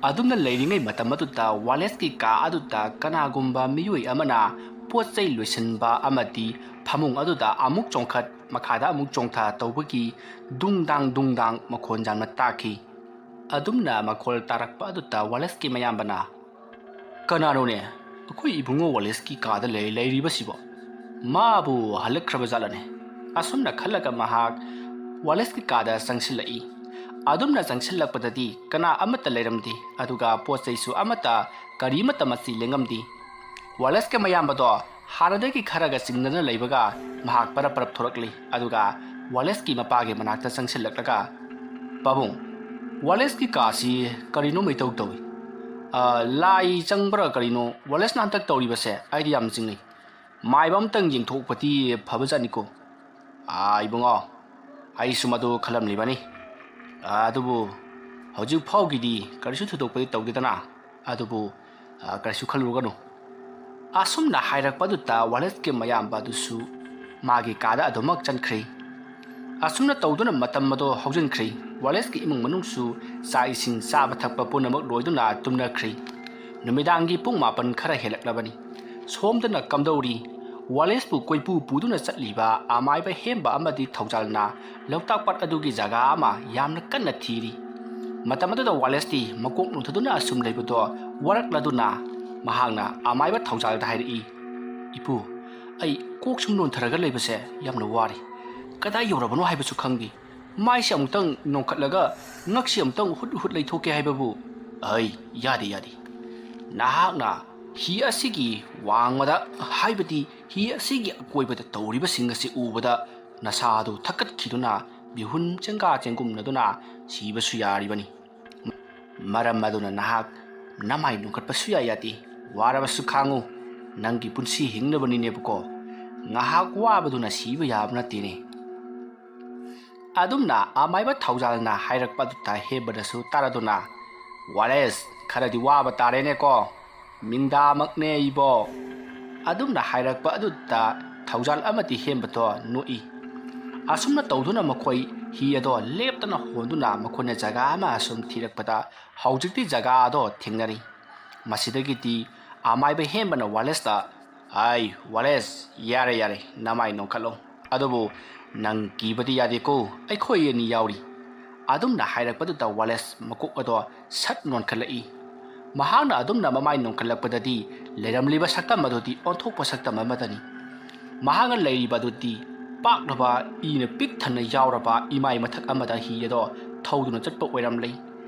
ꯑꯗꯨꯝꯅ ꯂꯩꯔꯤꯉꯩ ꯃꯇꯝ ꯑꯗꯨꯗ ꯋꯥꯂꯦꯁꯀꯤ ꯀꯥ ꯑꯗꯨꯗ ꯀꯅꯥꯒꯨꯝꯕ ꯃꯤꯑꯣꯏ ꯑꯃꯅ ꯄꯣꯠ ꯆꯩ ꯂꯣꯏꯁꯤꯟꯕ ꯑꯃꯗꯤ ꯐꯃꯨꯡ ꯑꯗꯨꯗ ꯑꯃꯨꯛ ꯆꯣꯡꯈꯠ, ꯃꯈꯥꯗ ꯑꯃꯨꯛ ꯆꯣꯡꯊ ꯇꯧꯕꯒꯤ ꯗꯨꯡꯗꯥꯡ ꯗꯨꯡꯗꯥꯡ ꯃꯈꯣꯟ ꯌꯥꯝꯅ ꯇꯥꯈꯤ꯫ ꯑꯗꯨꯝꯅ ꯃꯈꯣꯜ ꯇꯥꯔꯛꯄ ꯑꯗꯨꯗ ꯋꯥꯂꯦꯁꯀꯤ ꯃꯌꯥꯝꯕꯅ, "ꯀꯅꯥꯅꯣꯅꯦ? ꯑꯩꯈꯣꯏ ꯏꯕꯨꯡꯉꯣ ꯋꯥꯂꯦꯁꯀꯤ ꯀꯥꯗ ꯂꯩ-, ꯂꯩꯔꯤꯕꯁꯤꯕꯣ? ꯃꯥꯕꯨ ꯍꯜꯂꯛꯈ꯭ꯔꯕ ꯖꯥꯠꯂꯅꯦ?" ꯑꯁꯨꯝꯅ ꯈꯜꯂꯒ ꯃꯍꯥꯛ ꯋꯥꯂꯦꯁꯀꯤ ꯀꯥꯗ ꯆꯪꯁꯤꯜꯂꯛꯏ꯫ ꯑꯗꯨꯝꯅ ꯆꯪꯁꯤꯜꯂꯛꯄꯗꯗꯤ ꯀꯅꯥ ꯑꯃꯠꯇ ꯂꯩꯔꯝꯗꯦ, ꯑꯗꯨꯒ ꯄꯣꯠ ꯆꯩꯁꯨ ꯑꯃꯠꯇ, ꯀꯔꯤ ꯑꯃꯠꯇ ꯃꯆꯤ ꯂꯦꯡꯉꯝꯗꯦ꯫ ꯋꯥꯂꯦꯁꯀꯤ ꯃꯌꯥꯝꯕꯗꯣ ꯍꯥꯟꯅꯗꯒꯤ ꯈꯔꯒ ꯆꯤꯡꯅꯅ ꯂꯩꯕꯒ ꯃꯍꯥꯛ ꯄꯔꯞ ꯄꯔꯞ ꯊꯣꯔꯛꯂꯤ, ꯑꯗꯨꯒ ꯋꯥꯂꯦꯁꯀꯤ ꯃꯄꯥꯒꯤ ꯃꯅꯥꯛꯇ ꯆꯪꯁꯤꯜꯂꯛꯂꯒ, "ꯄꯥꯕꯨꯡ, ꯋꯥꯂꯦꯁꯀꯤ ꯀꯥꯁꯤ ꯀꯔꯤꯅꯣ ꯃꯩꯇꯧ ꯇꯧꯏ꯫ ꯑ, ꯂꯥꯏ ꯆꯪꯕ꯭ꯔꯥ ꯀꯔꯤꯅꯣ ꯋꯥꯂꯦꯁꯅ ꯍꯟꯗꯛ ꯇꯧꯔꯤꯕꯁꯦ? ꯑꯩꯗꯤ ꯌꯥꯝ ꯆꯤꯡꯅꯩ꯫ ꯃꯥꯏꯕ ꯑꯝꯇꯪ ꯌꯦꯡꯊꯣꯛꯄꯗꯤ ꯐꯕꯖꯥꯠꯅꯤꯀꯣ?" "ꯑꯥ, ꯏꯕꯨꯡꯉꯣ, ꯑꯩꯁꯨ ꯃꯗꯨ ꯈꯜꯂꯝꯂꯤꯕꯅꯤ꯫ ꯑꯗꯨꯕꯨ ꯍꯧꯖꯤꯛ ꯐꯥꯎꯒꯤꯗꯤ ꯀꯔꯤꯁꯨ ꯊꯣꯏꯗꯣꯛꯄꯗꯤ ꯇꯧꯗꯦꯗꯅ꯫ ꯑꯗꯨꯕꯨ, ꯑ, ꯀꯔꯤꯁꯨ ꯈꯜꯂꯨꯔꯒꯅꯨ꯫" ꯑꯁꯨꯝꯅ ꯍꯥꯏꯔꯛꯄ ꯑꯗꯨꯗ ꯋꯥꯂꯦꯁꯀꯤ ꯃꯌꯥꯝꯕ ꯑꯗꯨꯁꯨ ꯃꯥꯒꯤ ꯀꯥꯗ ꯑꯗꯨꯃꯛ ꯆꯪꯈ꯭ꯔꯦ꯫ ꯑꯁꯨꯝꯅ ꯇꯧꯗꯨꯅ ꯃꯇꯝ ꯑꯗꯨ ꯍꯧꯖꯤꯟꯈ꯭ꯔꯦ꯫ ꯋꯥꯂꯦꯁꯀꯤ ꯏꯃꯨꯡ ꯃꯅꯨꯡꯁꯨ ꯆꯥꯛ ꯏꯁꯤꯡ ꯆꯥꯕ ꯊꯛꯄ ꯄꯨꯝꯅꯃꯛ ꯂꯣꯏꯗꯨꯅ ꯇꯨꯝꯅꯈ꯭ꯔꯦ꯫ ꯅꯨꯃꯤꯗꯥꯡꯒꯤ ꯄꯨꯡ ꯃꯥꯄꯟ ꯈꯔ ꯍꯦꯜꯂꯛꯂꯕꯅꯤ꯫ ꯁꯣꯝꯗꯅ ꯀꯝꯗꯧꯔꯤ? ꯋꯥꯂꯦꯁꯄꯨ ꯀꯣꯏꯄꯨ ꯄꯨꯗꯨꯅ ꯆꯠꯂꯤꯕ ꯑꯃꯥꯏꯕ ꯍꯦꯝꯕ ꯑꯃꯗꯤ ꯊꯧꯖꯥꯜꯅ ꯂꯣꯛꯇꯥꯛ ꯄꯥꯠ ꯑꯗꯨꯒꯤ ꯖꯒꯥ ꯑꯃ ꯌꯥꯝꯅ ꯀꯟꯅ ꯊꯤꯔꯤ꯫ ꯃꯇꯝ ꯑꯗꯨꯗ ꯋꯥꯂꯦꯁꯇꯤ ꯃꯀꯣꯛ ꯅꯣꯟꯊꯗꯨꯅ ꯑꯁꯨꯝ ꯂꯩꯕꯗꯣ ꯋꯥꯔꯛꯂꯗꯨꯅ ꯃꯍꯥꯛꯅ ꯑꯃꯥꯏꯕ ꯊꯧꯖꯥꯜꯗ ꯍꯥꯏꯔꯛꯏ, "ꯏꯄꯨ, ꯑꯩ ꯀꯣꯛ ꯁꯨꯝ ꯅꯣꯟꯊꯔꯒ ꯂꯩꯕꯁꯦ ꯌꯥꯝꯅ ꯋꯥꯔꯤ꯫ ꯀꯗꯥꯏ ꯌꯧꯔꯕꯅꯣ ꯍꯥꯏꯕꯁꯨ ꯈꯪꯗꯦ꯫ ꯃꯥꯏꯁꯦ ꯑꯃꯨꯛꯇꯪ ꯅꯣꯡꯈꯠꯂꯒ ꯉꯛꯁꯤ ꯑꯃꯨꯛꯇꯪ ꯍꯨꯠ ꯍꯨꯠ ꯂꯩꯊꯣꯛꯀꯦ ꯍꯥꯏꯕꯕꯨ, ꯑꯩ, ꯌꯥꯗꯦ, ꯌꯥꯗꯦ꯫ ꯅꯍꯥꯛꯅ ꯍꯤ ꯑꯁꯤꯒꯤ ꯋꯥꯡꯃꯗ, ꯍꯥꯏꯕꯗꯤ ꯍꯤ ꯑꯁꯤꯒꯤ ꯑꯀꯣꯏꯕꯗ ꯇꯧꯔꯤꯕꯁꯤꯡ ꯑꯁꯤ ꯎꯕꯗ ꯅꯁꯥꯗꯨ ꯊꯛꯀꯠꯈꯤꯗꯨꯅ ꯃꯤꯍꯨꯟ ꯆꯦꯡꯒꯥ ꯆꯦꯡꯒꯨꯝꯅꯗꯨꯅ ꯁꯤꯕꯁꯨ ꯌꯥꯔꯤꯕꯅꯤ꯫ ꯃꯔꯝ ꯑꯗꯨꯅ ꯅꯍꯥꯛ ꯅꯃꯥꯏ ꯅꯣꯡꯈꯠꯄ ꯁꯨꯌꯥ ꯌꯥꯗꯦ꯫ ꯋꯥꯔꯕꯁꯨ ꯈꯥꯡꯉꯨ, ꯅꯪꯒꯤ ꯄꯨꯟꯁꯤ ꯍꯤꯡꯅꯕꯅꯤꯅꯦꯕꯀꯣ꯫ ꯉꯥꯏꯍꯥꯛ ꯋꯥꯕꯗꯨꯅ ꯁꯤꯕ ꯌꯥꯕ ꯅꯠꯇꯦꯅꯦ꯫" ꯑꯗꯨꯝꯅ ꯑꯃꯥꯏꯕ ꯊꯧꯖꯥꯜꯅ ꯍꯥꯏꯔꯛꯄ ꯑꯗꯨꯗ ꯍꯦꯝꯕꯅꯁꯨ ꯇꯥꯔꯗꯨꯅ, "ꯋꯥꯂꯦꯁ, ꯈꯔꯗꯤ ꯋꯥꯕ ꯇꯥꯔꯦꯅꯦꯀꯣ꯫ ꯃꯤꯡꯗꯥꯃꯛꯅꯦ ꯏꯕꯣ꯫ ꯑꯗꯨꯝꯅ ꯍꯥꯏꯔꯛꯄ ꯑꯗꯨꯗ ꯊꯧꯖꯥꯜ ꯑꯃꯗꯤ ꯍꯦꯟꯕꯗꯣ ꯅꯣꯛꯏ꯫ ꯑꯁꯨꯝꯅ ꯇꯧꯗꯨꯅ ꯃꯈꯣꯏ ꯍꯤ ꯑꯗꯣ ꯂꯦꯞꯇꯅ ꯍꯣꯟꯗꯨꯅ ꯃꯈꯣꯏꯅ ꯖꯒꯥ ꯑꯃ ꯑꯁꯨꯝ ꯊꯤꯔꯛꯄꯗ ꯍꯧꯖꯤꯛꯇꯤ ꯖꯒꯥ ꯑꯗꯣ ꯊꯦꯡꯅꯔꯤ꯫ ꯃꯁꯤꯗꯒꯤꯗꯤ ꯑꯃꯥꯏꯕ ꯍꯦꯟꯕꯅ ꯋꯥꯂꯦꯁꯇ, "ꯑꯩ ꯋꯥꯂꯦꯁ, ꯌꯥꯔꯦ ꯌꯥꯔꯦ, ꯅꯃꯥꯏ ꯅꯣꯟꯈꯠꯂꯣ꯫ ꯑꯗꯨꯕꯨ ꯅꯪ ꯀꯤꯕꯗꯤ ꯌꯥꯗꯦꯀꯣ, ꯑꯩꯈꯣꯏ ꯑꯅꯤ ꯌꯥꯎꯔꯤ"꯫ ꯑꯗꯨꯝꯅ ꯍꯥꯏꯔꯛꯄꯗꯨꯗ ꯋꯥꯂꯦꯁ ꯃꯀꯣꯛ ꯑꯗꯣ ꯁꯠ ꯅꯣꯟꯈꯠꯂꯛꯏ꯫ ꯃꯍꯥꯛꯅ ꯑꯗꯨꯝꯅ ꯃꯃꯥꯏ ꯅꯣꯟꯈꯠꯂꯛꯄꯗꯗꯤ ꯂꯩꯔꯝꯂꯤꯕ ꯁꯛꯇꯝ ꯑꯗꯨꯗꯤ ꯑꯣꯟꯊꯣꯛꯄ ꯁꯛꯇꯝ ꯑꯃꯗꯅꯤ꯫ ꯃꯍꯥꯛꯅ ꯂꯩꯔꯤꯕ ꯑꯗꯨꯗꯤ ꯄꯥꯛꯂꯕ, ꯏꯅ ꯄꯤꯛ ꯊꯟꯅ ꯌꯥꯎꯔꯕ ꯏꯃꯥꯏ ꯃꯊꯛ ꯑꯃꯗ ꯍꯤ ꯑꯗꯣ ꯊꯧꯗꯨꯅ ꯆꯠꯄ ꯑꯣꯏꯔꯝꯂꯦ꯫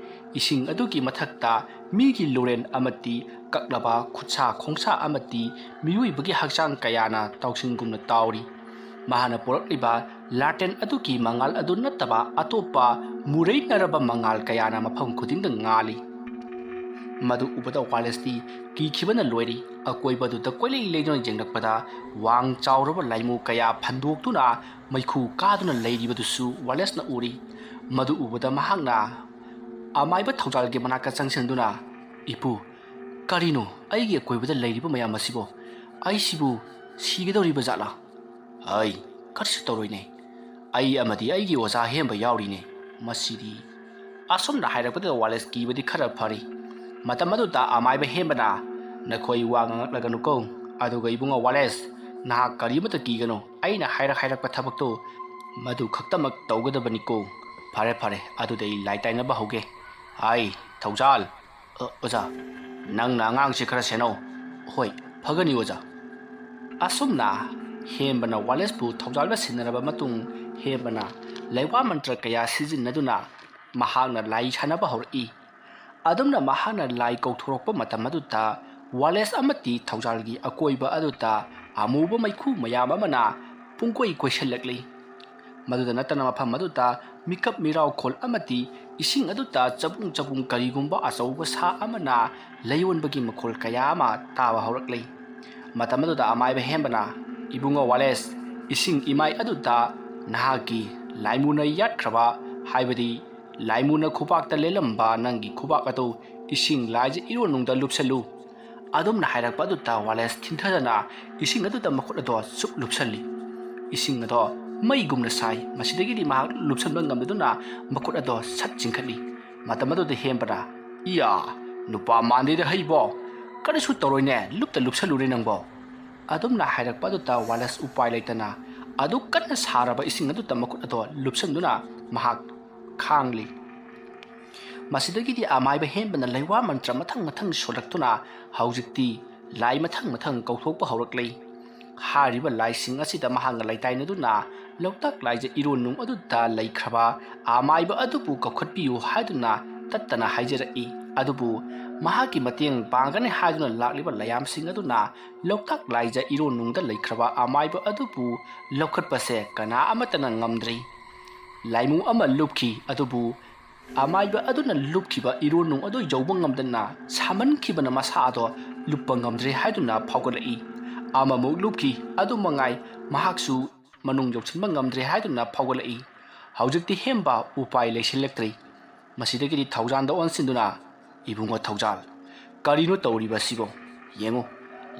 ꯏꯁꯤꯡ ꯑꯗꯨꯒꯤ ꯃꯊꯛꯇ ꯃꯤꯒꯤ ꯂꯣꯔꯦꯟ ꯑꯃꯗꯤ ꯀꯛꯂꯕ ꯈꯨꯠꯁꯥ ꯈꯣꯡꯁꯥ ꯑꯃꯗꯤ ꯃꯤꯑꯣꯏꯕꯒꯤ ꯍꯛꯆꯥꯡ ꯀꯌꯥꯅ ꯇꯥꯎꯁꯤꯡꯒꯨꯝꯅ ꯇꯥꯎꯔꯤ꯫ ꯃꯍꯥꯛꯅ ꯄꯨꯔꯛꯂꯤꯕ ꯂꯥꯇꯦꯟ ꯑꯗꯨꯒꯤ ꯃꯉꯥꯜ ꯑꯗꯨ ꯅꯠꯇꯕ ꯑꯇꯣꯞꯄ ꯃꯨꯔꯩꯅꯔꯕ ꯃꯉꯥꯜ ꯀꯌꯥꯅ ꯃꯐꯝ ꯈꯨꯗꯤꯡꯗ ꯉꯥꯜꯂꯤ꯫ ꯃꯗꯨ ꯎꯕꯗ ꯋꯥꯂꯦꯁꯇꯤ ꯀꯤꯈꯤꯕꯅ ꯂꯣꯏꯔꯤ꯫ ꯑꯀꯣꯏꯕꯗꯨꯗ ꯀꯣꯏꯂꯩ ꯂꯩꯗꯨꯅ ꯌꯦꯡꯂꯛꯄꯗ ꯋꯥꯡ ꯆꯥꯎꯔꯕ ꯂꯥꯏꯃꯨ ꯀꯌꯥ ꯐꯟꯗꯣꯛꯇꯨꯅ ꯃꯩꯈꯨ ꯀꯥꯗꯨꯅ ꯂꯩꯔꯤꯕꯗꯨꯁꯨ ꯋꯥꯂꯦꯁꯅ ꯎꯔꯤ꯫ ꯃꯗꯨ ꯎꯕꯗ ꯃꯍꯥꯛꯅ ꯑꯃꯥꯏꯕ ꯊꯧꯖꯥꯜꯒꯤ ꯃꯅꯥꯛꯇ ꯆꯪꯁꯤꯟꯗꯨꯅ, "ꯏꯄꯨ, ꯀꯔꯤꯅꯣ ꯑꯩꯒꯤ ꯑꯀꯣꯏꯕꯗ ꯂꯩꯔꯤꯕ ꯃꯌꯥꯝ ꯑꯁꯤꯕꯣ? ꯑꯩꯁꯤꯕꯨ ꯁꯤꯒꯗꯧꯔꯤꯕ ꯖꯥꯠꯂꯥ?" "ꯑꯩ ꯀꯔꯤꯁꯨ ꯇꯧꯔꯣꯏꯅꯦ꯫ ꯑꯩ ꯑꯃꯗꯤ ꯑꯩꯒꯤ ꯑꯣꯖꯥ ꯍꯦꯝꯕ ꯌꯥꯎꯔꯤꯅꯦ꯫ ꯃꯁꯤꯗꯤ"꯫ ꯑꯁꯨꯝꯅ ꯍꯥꯏꯔꯛꯄꯗꯨꯗ ꯋꯥꯂꯦꯁ ꯀꯤꯕꯗꯤ ꯈꯔ ꯐꯔꯤ꯫ ꯃꯇꯝ ꯑꯗꯨꯗ ꯑꯃꯥꯏꯕ ꯍꯦꯝꯕꯅ, "ꯅꯈꯣꯏ ꯋꯥ ꯉꯥꯡꯂꯛꯂꯒꯅꯨꯀꯣ, ꯑꯗꯨꯒ ꯏꯕꯨꯡꯉꯣ ꯋꯥꯂꯦꯁ, ꯅꯍꯥꯛ ꯀꯔꯤꯃꯠꯇ ꯀꯤꯒꯅꯨ, ꯑꯩꯅ ꯍꯥꯏꯔꯛ ꯍꯥꯏꯔꯛꯄ ꯊꯕꯛꯇꯣ ꯃꯗꯨ ꯈꯛꯇꯃꯛ ꯇꯧꯒꯗꯕꯅꯤꯀꯣ꯫ ꯐꯔꯦ ꯐꯔꯦ, ꯑꯗꯨꯗꯤ ꯑꯩ ꯂꯥꯏ ꯇꯥꯏꯅꯕ ꯍꯧꯒꯦ꯫ ꯑꯩ, ꯊꯧꯖꯥꯜ, ꯑ, ꯑꯣꯖꯥ, ꯅꯪꯅ ꯑꯉꯥꯡꯁꯤ ꯈꯔ ꯁꯦꯟꯅꯧ꯫ ꯍꯣꯏ, ꯐꯒꯅꯤ ꯑꯣꯖꯥ"꯫ ꯑꯁꯨꯝꯅ ꯍꯦꯝꯕꯅ ꯋꯥꯂꯦꯁꯄꯨ ꯊꯧꯖꯥꯜꯗ ꯁꯤꯟꯅꯔꯕ ꯃꯇꯨꯡ, ꯍꯦꯝꯕꯅ ꯂꯩꯋꯥ ꯃꯟꯇ꯭ꯔ ꯀꯌꯥ ꯁꯤꯖꯤꯟꯅꯗꯨꯅ ꯃꯍꯥꯛꯅ ꯂꯥꯏ ꯁꯥꯟꯅꯕ ꯍꯧꯔꯛꯏ꯫ ꯑꯗꯨꯝꯅ ꯃꯍꯥꯛꯅ ꯂꯥꯏ ꯀꯧꯊꯣꯔꯛꯄ ꯃꯇꯝ ꯑꯗꯨꯗ ꯋꯥꯂꯦꯁ ꯑꯃꯗꯤ ꯊꯧꯖꯥꯜꯒꯤ ꯑꯀꯣꯏꯕ ꯑꯗꯨꯗ ꯑꯃꯨꯕ ꯃꯩꯈꯨ ꯃꯌꯥꯝ ꯑꯃꯅ ꯄꯨꯡꯀꯣꯏ ꯀꯣꯏꯁꯤꯜꯂꯛꯂꯤ꯫ ꯃꯗꯨꯗ ꯅꯠꯇꯅ ꯃꯐꯝ ꯑꯗꯨꯗ ꯃꯤꯀꯞ ꯃꯤꯔꯥꯎꯈꯣꯜ ꯑꯃꯗꯤ ꯏꯁꯤꯡ ꯑꯗꯨꯗ ꯆꯕꯨꯡ ꯆꯕꯨꯡ ꯀꯔꯤꯒꯨꯝꯕ ꯑꯆꯧꯕ ꯁꯥ ꯑꯃꯅ ꯂꯩꯌꯣꯟꯕꯒꯤ ꯃꯈꯣꯜ ꯀꯌꯥ ꯑꯃ ꯇꯥꯕ ꯍꯧꯔꯛꯂꯤ꯫ ꯃꯇꯝ ꯑꯗꯨꯗ ꯑꯃꯥꯏꯕ ꯍꯦꯝꯕꯅ, "ꯏꯕꯨꯡꯉꯣ ꯋꯥꯂꯦꯁ, ꯏꯁꯤꯡ ꯏꯃꯥꯏ ꯑꯗꯨꯗ ꯅꯍꯥꯛꯀꯤ ꯂꯥꯏꯃꯨꯅ ꯌꯥꯠꯈ꯭ꯔꯕ, ꯍꯥꯏꯕꯗꯤ ꯂꯥꯏꯃꯨꯅ ꯈꯨꯕꯥꯛꯇ ꯂꯦꯜꯂꯝꯕ ꯅꯪꯒꯤ ꯈꯨꯕꯥꯛ ꯑꯗꯨ ꯏꯁꯤꯡ ꯂꯥꯏꯖ ꯏꯔꯣꯟꯅꯨꯡꯗ ꯂꯨꯞꯁꯜꯂꯨ꯫ ꯑꯗꯨꯝꯅ ꯍꯥꯏꯔꯛꯄ ꯑꯗꯨꯗ ꯋꯥꯂꯦꯁ ꯊꯤꯟꯊꯗꯅ ꯏꯁꯤꯡ ꯑꯗꯨꯗ ꯃꯈꯨꯠ ꯑꯗꯣ ꯆꯨꯞ ꯂꯨꯞꯁꯜꯂꯤ꯫ ꯏꯁꯤꯡ ꯑꯗꯣ ꯃꯩꯒꯨꯝꯅ ꯁꯥꯏ꯫ ꯃꯁꯤꯗꯒꯤꯗꯤ ꯃꯍꯥꯛ ꯂꯨꯞꯁꯟꯕ ꯉꯝꯗꯗꯨꯅ ꯃꯈꯨꯠ ꯑꯗꯣ ꯁꯠ ꯆꯤꯡꯈꯠꯂꯤ꯫ ꯃꯇꯝ ꯑꯗꯨꯗ ꯍꯦꯝꯕꯅ, "ꯏꯌꯥ, ꯅꯨꯄꯥ ꯃꯥꯟꯗꯦꯗ ꯍꯩꯕꯣ, ꯀꯔꯤꯁꯨ ꯇꯧꯔꯣꯏꯅꯦ, ꯂꯨꯞꯇ ꯂꯨꯞꯁꯜꯂꯨꯔꯦ ꯅꯪꯕꯣ?" ꯑꯗꯨꯝꯅ ꯍꯥꯏꯔꯛꯄ ꯑꯗꯨꯗ ꯋꯥꯂꯦꯁ ꯎꯄꯥꯏ ꯂꯩꯇꯅ ꯑꯗꯨ ꯀꯟꯅ ꯁꯥꯔꯕ ꯏꯁꯤꯡ ꯑꯗꯨꯗ ꯃꯈꯨꯠ ꯑꯗꯣ ꯂꯨꯞꯁꯟꯗꯨꯅ ꯃꯍꯥꯛ ꯈꯥꯡꯂꯤ꯫ ꯃꯁꯤꯗꯒꯤꯗꯤ ꯑꯃꯥꯏꯕ ꯍꯦꯝꯕꯅ ꯂꯩꯋꯥ ꯃꯟꯇ꯭ꯔ ꯃꯊꯪ ꯃꯊꯪ ꯁꯣꯜꯂꯛꯇꯨꯅ ꯍꯧꯖꯤꯛꯇꯤ ꯂꯥꯏ ꯃꯊꯪ ꯃꯊꯪ ꯀꯧꯊꯣꯛꯄ ꯍꯧꯔꯛꯂꯤ꯫ ꯍꯥꯏꯔꯤꯕ ꯂꯥꯏꯁꯤꯡ ꯑꯁꯤꯗ ꯃꯍꯥꯛꯅ ꯂꯩꯇꯥꯏꯅꯗꯨꯅ ꯂꯣꯛꯇꯥꯛ ꯂꯥꯏꯖ ꯏꯔꯣꯟꯅꯨꯡ ꯑꯗꯨꯗ ꯂꯩꯈ꯭ꯔꯕ ꯑꯃꯥꯏꯕ ꯑꯗꯨꯕꯨ ꯀꯧꯈꯠꯄꯤꯌꯨ ꯍꯥꯏꯗꯨꯅ ꯇꯠꯇꯅ ꯍꯥꯏꯖꯔꯛꯏ꯫ ꯑꯗꯨꯕꯨ ꯃꯍꯥꯛꯀꯤ ꯃꯇꯦꯡ ꯄꯥꯡꯒꯅꯤ ꯍꯥꯏꯗꯨꯅ ꯂꯥꯛꯂꯤꯕ ꯂꯥꯏꯌꯥꯝꯁꯤꯡ ꯑꯗꯨꯅ ꯂꯣꯛꯇꯥꯛ ꯂꯥꯏꯖ ꯏꯔꯣꯟꯅꯨꯡꯗ ꯂꯩꯈ꯭ꯔꯕ ꯑꯃꯥꯏꯕ ꯑꯗꯨꯕꯨ ꯂꯧꯈꯠꯄꯁꯦ ꯀꯅꯥ ꯑꯃꯠꯇꯅ ꯉꯝꯗ꯭ꯔꯤ꯫ ꯂꯥꯏꯃꯨ ꯑꯃ ꯂꯨꯞꯈꯤ, ꯑꯗꯨꯕꯨ ꯑꯃꯥꯏꯕ ꯑꯗꯨꯅ ꯂꯨꯞꯈꯤꯕ ꯏꯔꯣꯟꯅꯨꯡ ꯑꯗꯨ ꯌꯧꯕ ꯉꯝꯗꯅ ꯁꯥꯃꯟꯈꯤꯕꯅ ꯃꯁꯥ ꯑꯗꯣ ꯂꯨꯞꯄ ꯉꯝꯗ꯭ꯔꯦ ꯍꯥꯏꯗꯨꯅ ꯐꯥꯎꯒꯠꯂꯛꯏ꯫ ꯑꯃꯃꯨꯛ ꯂꯨꯞꯈꯤ, ꯑꯗꯨ ꯃꯉꯥꯏ, ꯃꯍꯥꯛꯁꯨ ꯃꯅꯨꯡ ꯌꯧꯁꯤꯟꯕ ꯉꯝꯗ꯭ꯔꯦ ꯍꯥꯏꯗꯨꯅ ꯐꯥꯎꯒꯠꯂꯛꯏ꯫ ꯍꯧꯖꯤꯛꯇꯤ ꯍꯦꯝꯕ ꯎꯄꯥꯏ ꯂꯩꯁꯤꯜꯂꯛꯇ꯭ꯔꯦ꯫ ꯃꯁꯤꯗꯒꯤꯗꯤ ꯊꯧꯖꯥꯟꯗ ꯑꯣꯟꯁꯤꯟꯗꯨꯅ, "ꯏꯕꯨꯡꯉꯣ ꯊꯧꯖꯥꯜ, ꯀꯔꯤꯅꯣ ꯇꯧꯔꯤꯕꯁꯤꯕꯣ? ꯌꯦꯡꯉꯨ,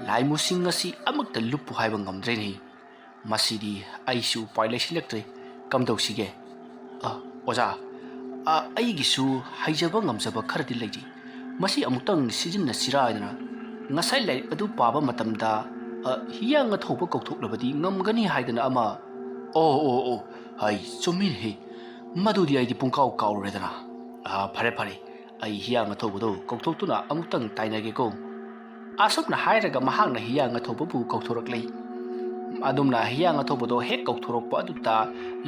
ꯂꯥꯏꯃꯨꯁꯤꯡ ꯑꯁꯤ ꯑꯃꯠꯇ ꯂꯨꯞꯄꯨ ꯍꯥꯏꯕ ꯉꯝꯗ꯭ꯔꯦꯅꯦ꯫ ꯃꯁꯤꯗꯤ ꯑꯩꯁꯨ ꯎꯄꯥꯏ ꯂꯩꯁꯤꯜꯂꯛꯇ꯭ꯔꯦ꯫ ꯀꯝꯗꯧꯁꯤꯒꯦ? ꯑ, ꯑꯣꯖꯥ, ꯑ, ꯑꯩꯒꯤꯁꯨ ꯍꯩꯖꯕ ꯉꯝꯖꯕ ꯈꯔꯗꯤ ꯂꯩꯔꯤ꯫ ꯃꯁꯤ ꯑꯃꯨꯛꯇꯪ ꯁꯤꯖꯤꯟꯅꯁꯤꯔꯥ ꯍꯥꯏꯗꯅ ꯉꯁꯥꯏ ꯂꯥꯏꯔꯤꯛ ꯑꯗꯨ ꯄꯥꯕ ꯃꯇꯝꯗ, ꯑ, ꯍꯤꯌꯥꯡ ꯑꯊꯧꯕ ꯀꯧꯊꯣꯛꯂꯕꯗꯤ ꯉꯝꯒꯅꯤ ꯍꯥꯏꯗꯅ ꯑꯃ꯫ ꯑꯣ, ꯑꯣ, ꯑꯣ, ꯍꯩ, ꯆꯨꯝꯃꯤꯅꯦꯍꯦ꯫ ꯃꯗꯨꯗꯤ ꯑꯩꯗꯤ ꯄꯨꯡꯀꯥꯎ ꯀꯥꯎꯔꯨꯔꯦꯗꯅ꯫ ꯑ, ꯐꯔꯦ, ꯐꯔꯦ, ꯑꯩ ꯍꯤꯌꯥꯡ ꯑꯊꯧꯕꯗꯨ ꯀꯧꯊꯣꯛꯇꯨꯅ ꯑꯃꯨꯛꯇꯪ ꯇꯥꯏꯅꯒꯦꯀꯣ꯫" ꯑꯁꯨꯝꯅ ꯍꯥꯏꯔꯒ ꯃꯍꯥꯛꯅ ꯍꯤꯌꯥꯡ ꯑꯊꯧꯕꯕꯨ ꯀꯧꯊꯣꯔꯛꯂꯤ꯫ ꯑꯗꯨꯝꯅ ꯍꯤꯌꯥꯡ ꯑꯊꯧꯕꯗꯣ ꯍꯦꯛ ꯀꯧꯊꯣꯔꯛꯄ ꯑꯗꯨꯗ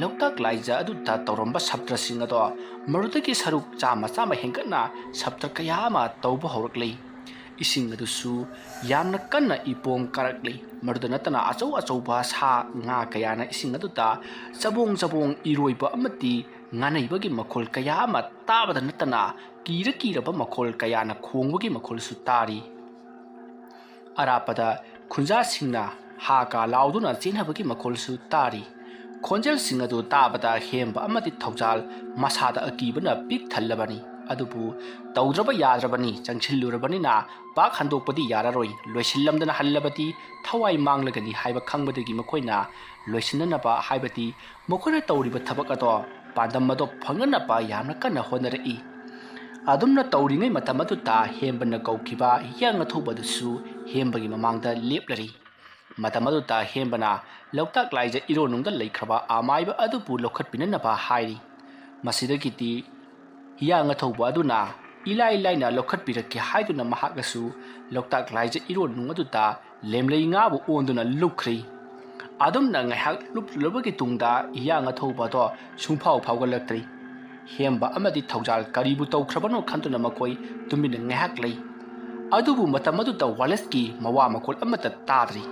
ꯂꯣꯛꯇꯥꯛ ꯂꯥꯏꯖ ꯑꯗꯨꯗ ꯇꯧꯔꯝꯕ ꯁꯞꯇ꯭ꯔꯁꯤꯡ ꯑꯗꯣ ꯃꯗꯨꯗꯒꯤ ꯁꯔꯨꯛ ꯆꯥꯝꯃ ꯆꯥꯝꯃ ꯍꯦꯟꯒꯠꯅ ꯁꯞꯇ꯭ꯔ ꯀꯌꯥ ꯑꯃ ꯇꯧꯕ ꯍꯧꯔꯛꯂꯤ꯫ ꯏꯁꯤꯡ ꯑꯗꯨꯁꯨ ꯌꯥꯝꯅ ꯀꯟꯅ ꯏꯄꯣꯝ ꯀꯥꯔꯛꯂꯤ꯫ ꯃꯗꯨꯗ ꯅꯠꯇꯅ ꯑꯆꯧ ꯑꯆꯧꯕ ꯁꯥ ꯉꯥ ꯀꯌꯥꯅ ꯏꯁꯤꯡ ꯑꯗꯨꯗ ꯆꯕꯣꯡ ꯆꯕꯣꯡ ꯏꯔꯣꯏꯕ ꯑꯃꯗꯤ ꯉꯥꯅꯩꯕꯒꯤ ꯃꯈꯣꯜ ꯀꯌꯥ ꯑꯃ ꯇꯥꯕꯗ ꯅꯠꯇꯅ ꯀꯤꯔ ꯀꯤꯔꯕ ꯃꯈꯣꯜ ꯀꯌꯥꯅ ꯈꯣꯡꯕꯒꯤ ꯃꯈꯣꯜꯁꯨ ꯇꯥꯔꯤ꯫ ꯑꯔꯥꯞꯄꯗ ꯈꯨꯟꯖꯥꯁꯤꯡꯅ ꯍꯥ ꯀꯥ ꯂꯥꯎꯗꯨꯅ ꯆꯦꯟꯅꯕꯒꯤ ꯃꯈꯣꯜꯁꯨ ꯇꯥꯔꯤ꯫ ꯈꯣꯟꯖꯦꯜꯁꯤꯡ ꯑꯗꯨ ꯇꯥꯕꯗ ꯍꯦꯝꯕ ꯑꯃꯗꯤ ꯊꯧꯖꯥꯜ ꯃꯁꯥꯗ ꯑꯀꯤꯕꯅ ꯄꯤꯛ ꯊꯜꯂꯕꯅꯤ꯫ ꯑꯗꯨꯕꯨ ꯇꯧꯗ꯭ꯔꯕ ꯌꯥꯗ꯭ꯔꯕꯅꯤ, ꯆꯪꯁꯤꯜꯂꯨꯔꯕꯅꯤꯅ ꯄꯥꯛ ꯍꯟꯗꯣꯛꯄꯗꯤ ꯌꯥꯔꯔꯣꯏ, ꯂꯣꯏꯁꯤꯜꯂꯝꯗꯅ ꯍꯜꯂꯕꯗꯤ ꯊꯋꯥꯏ ꯃꯥꯡꯂꯒꯅꯤ ꯍꯥꯏꯕ ꯈꯪꯕꯗꯒꯤ ꯃꯈꯣꯏꯅ ꯂꯣꯏꯁꯤꯟꯅꯅꯕ, ꯍꯥꯏꯕꯗꯤ ꯃꯈꯣꯏꯅ ꯇꯧꯔꯤꯕ ꯊꯕꯛ ꯑꯗꯣ, ꯄꯥꯟꯗꯝ ꯑꯗꯣ ꯐꯪꯅꯅꯕ ꯌꯥꯝꯅ ꯀꯟꯅ ꯍꯣꯠꯅꯔꯛꯏ꯫ ꯑꯗꯨꯝꯅ ꯇꯧꯔꯤꯉꯩ ꯃꯇꯝ ꯑꯗꯨꯗ ꯍꯦꯝꯕꯅ ꯀꯧꯈꯤꯕ ꯍꯤꯌꯥꯡ ꯑꯊꯧꯕ ꯑꯗꯨꯁꯨ ꯍꯦꯝꯕꯒꯤ ꯃꯃꯥꯡꯗ ꯂꯦꯞꯂꯔꯤ꯫ ꯃꯇꯝ ꯑꯗꯨꯗ ꯍꯦꯝꯕꯅ ꯂꯣꯛꯇꯥꯛ ꯂꯥꯏꯖ ꯏꯔꯣꯟꯅꯨꯡꯗ ꯂꯩꯈ꯭ꯔꯕ ꯑꯃꯥꯏꯕ ꯑꯗꯨꯕꯨ ꯂꯧꯈꯠꯄꯤꯅꯅꯕ ꯍꯥꯏꯔꯤ꯫ ꯃꯁꯤꯗꯒꯤꯗꯤ ꯍꯤꯌꯥꯡ ꯑꯊꯧꯕ ꯑꯗꯨꯅ ꯏꯂꯥꯏ ꯂꯥꯏꯅ ꯂꯧꯈꯠꯄꯤꯔꯛꯀꯦ ꯍꯥꯏꯗꯨꯅ ꯃꯍꯥꯛꯅꯁꯨ ꯂꯣꯛꯇꯥꯛ ꯂꯥꯏꯖ ꯏꯔꯣꯟꯅꯨꯡ ꯑꯗꯨꯗ ꯂꯦꯝꯂꯩ ꯉꯥꯕꯨ ꯑꯣꯟꯗꯨꯅ ꯂꯨꯞꯈ꯭ꯔꯤ꯫ ꯑꯗꯨꯝꯅ ꯉꯥꯏꯍꯥꯛ ꯂꯨꯞꯂꯨꯔꯕꯒꯤ ꯇꯨꯡꯗ ꯍꯤꯌꯥꯡ ꯑꯊꯧꯕ ꯑꯗꯣ ꯁꯨꯡꯐꯥꯎ ꯐꯥꯎꯒꯠꯂꯛꯇ꯭ꯔꯤ꯫ ꯍꯦꯝꯕ ꯑꯃꯗꯤ ꯊꯧꯖꯥꯜ ꯀꯔꯤꯕꯨ ꯇꯧꯈ꯭ꯔꯕꯅꯣ ꯈꯟꯗꯨꯅ ꯃꯈꯣꯏ ꯇꯨꯃꯤꯟꯅ ꯉꯥꯏꯍꯥꯛ ꯂꯩ꯫ ꯑꯗꯨꯕꯨ ꯃꯇꯝ ꯑꯗꯨꯗ ꯋꯥꯂꯦꯁꯀꯤ ꯃꯋꯥ ꯃꯈꯣꯜ ꯑꯃꯠꯇ ꯇꯥꯗ꯭ꯔꯤ꯫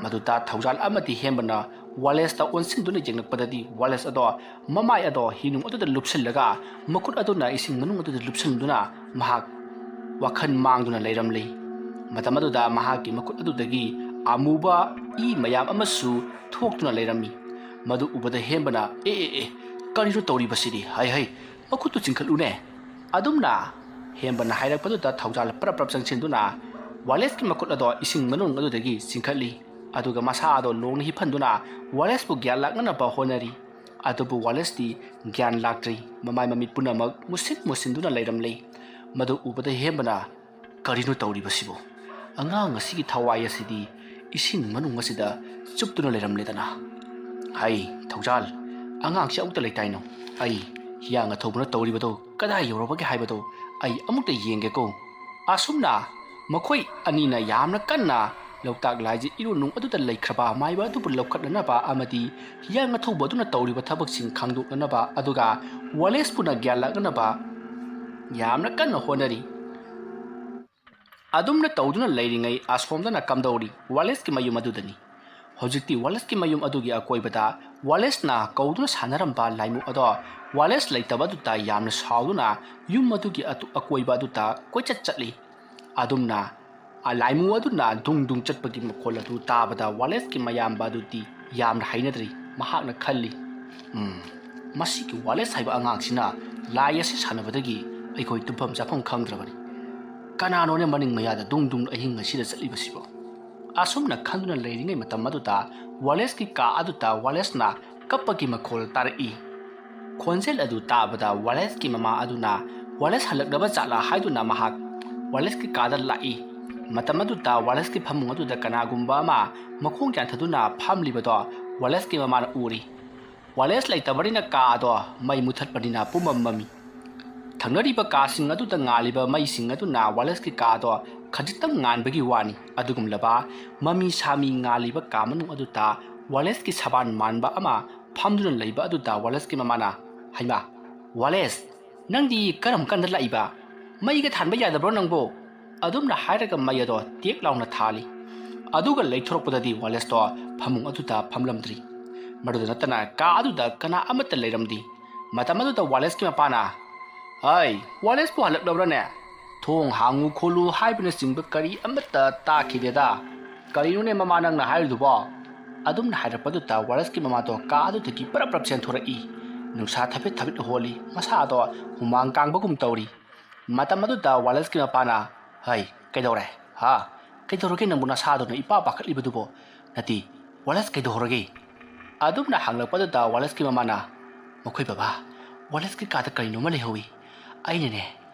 ꯃꯗꯨꯗ ꯊꯧꯖꯥꯜ ꯑꯃꯗꯤ ꯍꯦꯝꯕꯅ ꯋꯥꯂꯦꯁꯇ ꯑꯣꯟꯁꯤꯟꯗꯨꯅ ꯌꯦꯡꯂꯛꯄꯗꯗꯤ ꯋꯥꯂꯦꯁ ꯑꯗꯣ ꯃꯃꯥꯏ ꯑꯗꯣ ꯍꯤꯅꯨꯡ ꯑꯗꯨꯗ ꯂꯨꯞꯁꯤꯜꯂꯒ ꯃꯈꯨꯠ ꯑꯗꯨꯅ ꯏꯁꯤꯡ ꯃꯅꯨꯡ ꯑꯗꯨꯗ ꯂꯨꯞꯁꯤꯟꯗꯨꯅ ꯃꯍꯥꯛ ꯋꯥꯈꯜ ꯃꯥꯡꯗꯨꯅ ꯂꯩꯔꯝꯂꯤ꯫ ꯃꯇꯝ ꯑꯗꯨꯗ ꯃꯍꯥꯛꯀꯤ ꯃꯈꯨꯠ ꯑꯗꯨꯗꯒꯤ ꯑꯃꯨꯕ ꯏ ꯃꯌꯥꯝ ꯑꯃꯁꯨ ꯊꯣꯛꯇꯨꯅ ꯂꯩꯔꯝꯃꯤ꯫ ꯃꯗꯨ ꯎꯕꯗ ꯍꯦꯝꯕꯅ, "ꯑꯦ, ꯑꯦ, ꯑꯦ, ꯀꯔꯤꯅꯣ ꯇꯧꯔꯤꯕꯁꯤꯗꯤ? ꯍꯩ, ꯍꯩ, ꯃꯈꯨꯠꯇꯨ ꯆꯤꯡꯈꯠꯂꯨꯅꯦ!" ꯑꯗꯨꯝꯅ ꯍꯦꯝꯕꯅ ꯍꯥꯏꯔꯛꯄꯗꯨꯗ ꯊꯧꯖꯥꯜ ꯄ꯭ꯔꯞ ꯄ꯭ꯔꯞ ꯆꯪꯁꯤꯟꯗꯨꯅ ꯋꯥꯂꯦꯁꯀꯤ ꯃꯈꯨꯠ ꯑꯗꯣ ꯏꯁꯤꯡ ꯃꯅꯨꯡ ꯑꯗꯨꯗꯒꯤ ꯆꯤꯡꯈꯠꯂꯤ꯫ ꯑꯗꯨꯒ ꯃꯁꯥ ꯑꯗꯣ ꯂꯣꯡꯅ ꯍꯤꯞꯍꯟꯗꯨꯅ ꯋꯥꯂꯦꯁꯄꯨ ꯒ꯭ꯌꯥꯟ ꯂꯥꯛꯅꯅꯕ ꯍꯣꯠꯅꯔꯤ꯫ ꯑꯗꯨꯕꯨ ꯋꯥꯂꯦꯁꯇꯤ ꯒ꯭ꯌꯥꯟ ꯂꯥꯛꯇ꯭ꯔꯤ꯫ ꯃꯃꯥꯏ ꯃꯃꯤꯠ ꯄꯨꯝꯅꯃꯛ ꯃꯨꯁꯤꯟ ꯃꯨꯁꯤꯟꯗꯨꯅ ꯂꯩꯔꯝꯂꯦ꯫ ꯃꯗꯨ ꯎꯕꯗ ꯍꯦꯝꯕꯅ, "ꯀꯔꯤꯅꯣ ꯇꯧꯔꯤꯕꯁꯤꯕꯨ? ꯑꯉꯥꯡ ꯑꯁꯤꯒꯤ ꯊꯋꯥꯏ ꯑꯁꯤꯗꯤ ꯏꯁꯤꯡ ꯃꯅꯨꯡ ꯑꯁꯤꯗ ꯆꯨꯞꯇꯨꯅ ꯂꯩꯔꯝꯂꯦꯗꯅ꯫ ꯍꯩ, ꯊꯧꯖꯥꯜ, ꯑꯉꯥꯡꯁꯤ ꯑꯃꯨꯛꯇ ꯂꯩꯇꯥꯏꯅꯣ꯫ ꯑꯩ ꯍꯤꯌꯥꯡ ꯑꯊꯧꯕꯅ ꯇꯧꯔꯤꯕꯗꯣ ꯀꯗꯥꯏ ꯌꯧꯔꯕꯒꯦ ꯍꯥꯏꯕꯗꯣ ꯑꯩ ꯑꯃꯨꯛꯇ ꯌꯦꯡꯒꯦꯀꯣ꯫" ꯑꯁꯨꯝꯅ ꯃꯈꯣꯏ ꯑꯅꯤꯅ ꯌꯥꯝꯅ ꯀꯟꯅ ꯂꯣꯛꯇꯥꯛ ꯂꯥꯏꯖ ꯏꯔꯣꯟꯅꯨꯡ ꯑꯗꯨꯗ ꯂꯩꯈ꯭ꯔꯕ ꯑꯃꯥꯏꯕ ꯑꯗꯨꯕꯨ ꯂꯧꯈꯠꯅꯅꯕ ꯑꯃꯗꯤ ꯍꯤꯌꯥꯡ ꯑꯊꯧꯕ ꯑꯗꯨꯅ ꯇꯧꯔꯤꯕ ꯊꯕꯛꯁꯤꯡ ꯈꯪꯗꯣꯛꯅꯅꯕ, ꯑꯗꯨꯒ ꯋꯥꯂꯦꯁꯄꯨꯅ ꯒ꯭ꯌꯥꯟ ꯂꯥꯛꯅꯅꯕ ꯌꯥꯝꯅ ꯀꯟꯅ ꯍꯣꯠꯅꯔꯤ꯫ ꯑꯗꯨꯝꯅ ꯇꯧꯗꯨꯅ ꯂꯩꯔꯤꯉꯩ ꯑꯁꯣꯝꯗꯅ ꯀꯝꯗꯧꯔꯤ? ꯋꯥꯂꯦꯁꯀꯤ ꯃꯌꯨꯝ ꯑꯗꯨꯗꯅꯤ꯫ ꯍꯧꯖꯤꯛꯇꯤ ꯋꯥꯂꯦꯁꯀꯤ ꯃꯌꯨꯝ ꯑꯗꯨꯒꯤ ꯑꯀꯣꯏꯕꯗ ꯋꯥꯂꯦꯁꯅ ꯀꯧꯗꯨꯅ ꯁꯥꯟꯅꯔꯝꯕ ꯂꯥꯏꯃꯨ ꯑꯗꯣ ꯋꯥꯂꯦꯁ ꯂꯩꯇꯕ ꯑꯗꯨꯗ ꯌꯥꯝꯅ ꯁꯥꯎꯗꯨꯅ ꯌꯨꯝ ꯑꯗꯨꯒꯤ ꯑꯇꯨ-, ꯑꯀꯣꯏꯕ ꯑꯗꯨꯗ ꯀꯣꯏꯆꯠ ꯆꯠꯂꯤ꯫ ꯑꯗꯨꯝꯅ, ꯑ, ꯂꯥꯏꯃꯨ ꯑꯗꯨꯅ ꯗꯨꯡ ꯗꯨꯡ ꯆꯠꯄꯒꯤ ꯃꯈꯣꯜ ꯑꯗꯨ ꯇꯥꯕꯗ ꯋꯥꯂꯦꯁꯀꯤ ꯃꯌꯥꯝꯕ ꯑꯗꯨꯗꯤ ꯌꯥꯝꯅ ꯍꯩꯅꯗ꯭ꯔꯤ꯫ ꯃꯍꯥꯛꯅ ꯈꯜꯂꯤ, "ꯎꯝ, ꯃꯁꯤꯒꯤ ꯋꯥꯂꯦꯁ ꯍꯥꯏꯕ ꯑꯉꯥꯡꯁꯤꯅ ꯂꯥꯏ ꯑꯁꯤ ꯁꯥꯟꯅꯕꯗꯒꯤ ꯑꯩꯈꯣꯏ ꯇꯨꯝꯐꯝ ꯆꯥꯐꯝ ꯈꯪꯗ꯭ꯔꯕꯅꯤ꯫ ꯀꯅꯥꯅꯣꯅꯦ ꯃꯅꯤꯡ ꯃꯌꯥꯗ ꯗꯨꯡ ꯗꯨꯡ ꯑꯍꯤꯡ ꯑꯁꯤꯗ ꯆꯠꯂꯤꯕꯁꯤꯕꯣ? ꯑꯁꯨꯝꯅ ꯈꯟꯗꯨꯅ ꯂꯩꯔꯤꯉꯩ ꯃꯇꯝ ꯑꯗꯨꯗ ꯋꯥꯂꯦꯁꯀꯤ ꯀꯥ ꯑꯗꯨꯗ ꯋꯥꯂꯦꯁꯅ ꯀꯞꯄꯒꯤ ꯃꯈꯣꯜ ꯇꯥꯔꯛꯏ꯫ ꯈꯣꯟꯖꯦꯜ ꯑꯗꯨ ꯇꯥꯕꯗ ꯋꯥꯂꯦꯁꯀꯤ ꯃꯃꯥ ꯑꯗꯨꯅ ꯋꯥꯂꯦꯁ ꯍꯜꯂꯛꯂꯕ ꯖꯥꯠꯂꯥ ꯍꯥꯏꯗꯨꯅ ꯃꯍꯥꯛ ꯋꯥꯂꯦꯁꯀꯤ ꯀꯥꯗ ꯂꯥꯛꯏ꯫ ꯃꯇꯝ ꯑꯗꯨꯗ ꯋꯥꯂꯦꯁꯀꯤ ꯐꯃꯨꯡ ꯑꯗꯨꯗ ꯀꯅꯥꯒꯨꯝꯕ ꯑꯃ ꯃꯈꯣꯡ ꯌꯥꯟꯊꯗꯨꯅ ꯐꯝꯂꯤꯕꯗꯣ ꯋꯥꯂꯦꯁꯀꯤ ꯃꯃꯥꯅ ꯎꯔꯤ꯫ ꯋꯥꯂꯦꯁ ꯂꯩꯇꯕꯅꯤꯅ ꯀꯥ ꯑꯗꯣ ꯃꯩ ꯃꯨꯊꯠꯄꯅꯤꯅ ꯄꯨꯝꯃꯝ ꯃꯝꯃꯤ꯫ ꯊꯪꯅꯔꯤꯕ ꯀꯥꯁꯤꯡ ꯑꯗꯨꯗ ꯉꯥꯜꯂꯤꯕ ꯃꯩꯁꯤꯡ ꯑꯗꯨꯅ ꯋꯥꯂꯦꯁꯀꯤ ꯀꯥ ꯑꯗꯣ ꯈꯖꯤꯛꯇꯪ ꯉꯥꯟꯕꯒꯤ ꯋꯥꯅꯤ꯫ ꯑꯗꯨꯒꯨꯝꯂꯕ ꯃꯃꯤ ꯁꯥꯃꯤ ꯉꯥꯜꯂꯤꯕ ꯀꯥ ꯃꯅꯨꯡ ꯑꯗꯨꯗ ꯋꯥꯂꯦꯁꯀꯤ ꯁꯕꯥꯟ ꯃꯥꯟꯕ ꯑꯃ ꯐꯝꯗꯨꯅ ꯂꯩꯕ ꯑꯗꯨꯗ ꯋꯥꯂꯦꯁꯀꯤ ꯃꯃꯥꯅ, "ꯍꯩꯃꯥ, ꯋꯥꯂꯦꯁ, ꯅꯪꯗꯤ ꯀꯔꯝ ꯀꯥꯟꯗ ꯂꯥꯛꯏꯕ? ꯃꯩꯒ ꯊꯥꯟꯕ ꯌꯥꯗꯕ꯭ꯔꯣ ꯅꯪꯕꯣ?" ꯑꯗꯨꯝꯅ ꯍꯥꯏꯔꯒ ꯃꯩ ꯑꯗꯣ ꯇꯦꯛ ꯂꯥꯎꯅ ꯊꯥꯜꯂꯤ꯫ ꯑꯗꯨꯒ ꯂꯩꯊꯣꯔꯛꯄꯗꯗꯤ ꯋꯥꯂꯦꯁꯇꯣ ꯐꯃꯨꯡ ꯑꯗꯨꯗ ꯐꯝꯂꯝꯗ꯭ꯔꯤ꯫ ꯃꯗꯨꯗ ꯅꯠꯇꯅ ꯀꯥ ꯑꯗꯨꯗ ꯀꯅꯥ ꯑꯃꯠꯇ ꯂꯩꯔꯝꯗꯦ꯫ ꯃꯇꯝ ꯑꯗꯨꯗ ꯋꯥꯂꯦꯁꯀꯤ ꯃꯄꯥꯅ, "ꯑꯩ, ꯋꯥꯂꯦꯁꯄꯨ ꯍꯜꯂꯛꯂꯕ꯭ꯔꯅꯦ? ꯊꯣꯡ ꯍꯥꯡꯉꯨ ꯈꯣꯠꯂꯨ ꯍꯥꯏꯕꯅꯆꯤꯡꯕ ꯀꯔꯤ ꯑꯃꯠꯇ ꯇꯥꯈꯤꯗꯦꯗ꯫ ꯀꯔꯤꯅꯣꯅꯦ ꯃꯃꯥ ꯅꯪꯅ ꯍꯥꯏꯔꯤꯗꯨꯕꯣ?" ꯑꯗꯨꯝꯅ ꯍꯥꯏꯔꯛꯄꯗꯨꯗ ꯋꯥꯂꯦꯁꯀꯤ ꯃꯃꯥꯗꯣ ꯀꯥ ꯑꯗꯨꯗꯒꯤ ꯄꯔꯞ ꯄꯔꯞ ꯆꯦꯟꯊꯣꯔꯛꯏ꯫ ꯅꯨꯡꯁꯥ ꯊꯥꯐꯦꯠ ꯊꯥꯐꯦꯠ ꯍꯣꯜꯂꯤ꯫ ꯃꯁꯥꯗꯣ ꯍꯨꯃꯥꯡ ꯀꯥꯡꯕꯒꯨꯝ ꯇꯧꯔꯤ꯫ ꯃꯇꯝ ꯑꯗꯨꯗ ꯋꯥꯂꯦꯁꯀꯤ ꯃꯄꯥꯅ, "ꯍꯩ, ꯀꯩꯗꯧꯔꯦ? ꯍꯥ? ꯀꯩꯗꯧꯔꯒꯦ ꯅꯪꯕꯨ ꯅꯁꯥꯗꯨꯅ ꯏꯄꯥ ꯄꯥꯈꯠꯂꯤꯕꯗꯨꯕꯣ? ꯅꯠꯇꯦ, ꯋꯥꯂꯦꯁ ꯀꯩꯗꯧꯔꯒꯦ?" ꯑꯗꯨꯝꯅ ꯍꯪꯂꯛꯄꯗꯨꯗ ꯋꯥꯂꯦꯁꯀꯤ ꯃꯃꯥꯅ, "ꯃꯈꯣꯏ ꯕꯕꯥ, ꯋꯥꯂꯦꯁꯀꯤ ꯀꯥꯗ ꯀꯔꯤꯅꯣꯃ ꯂꯩꯍꯧꯏ꯫ ꯑꯩꯅꯅꯦ,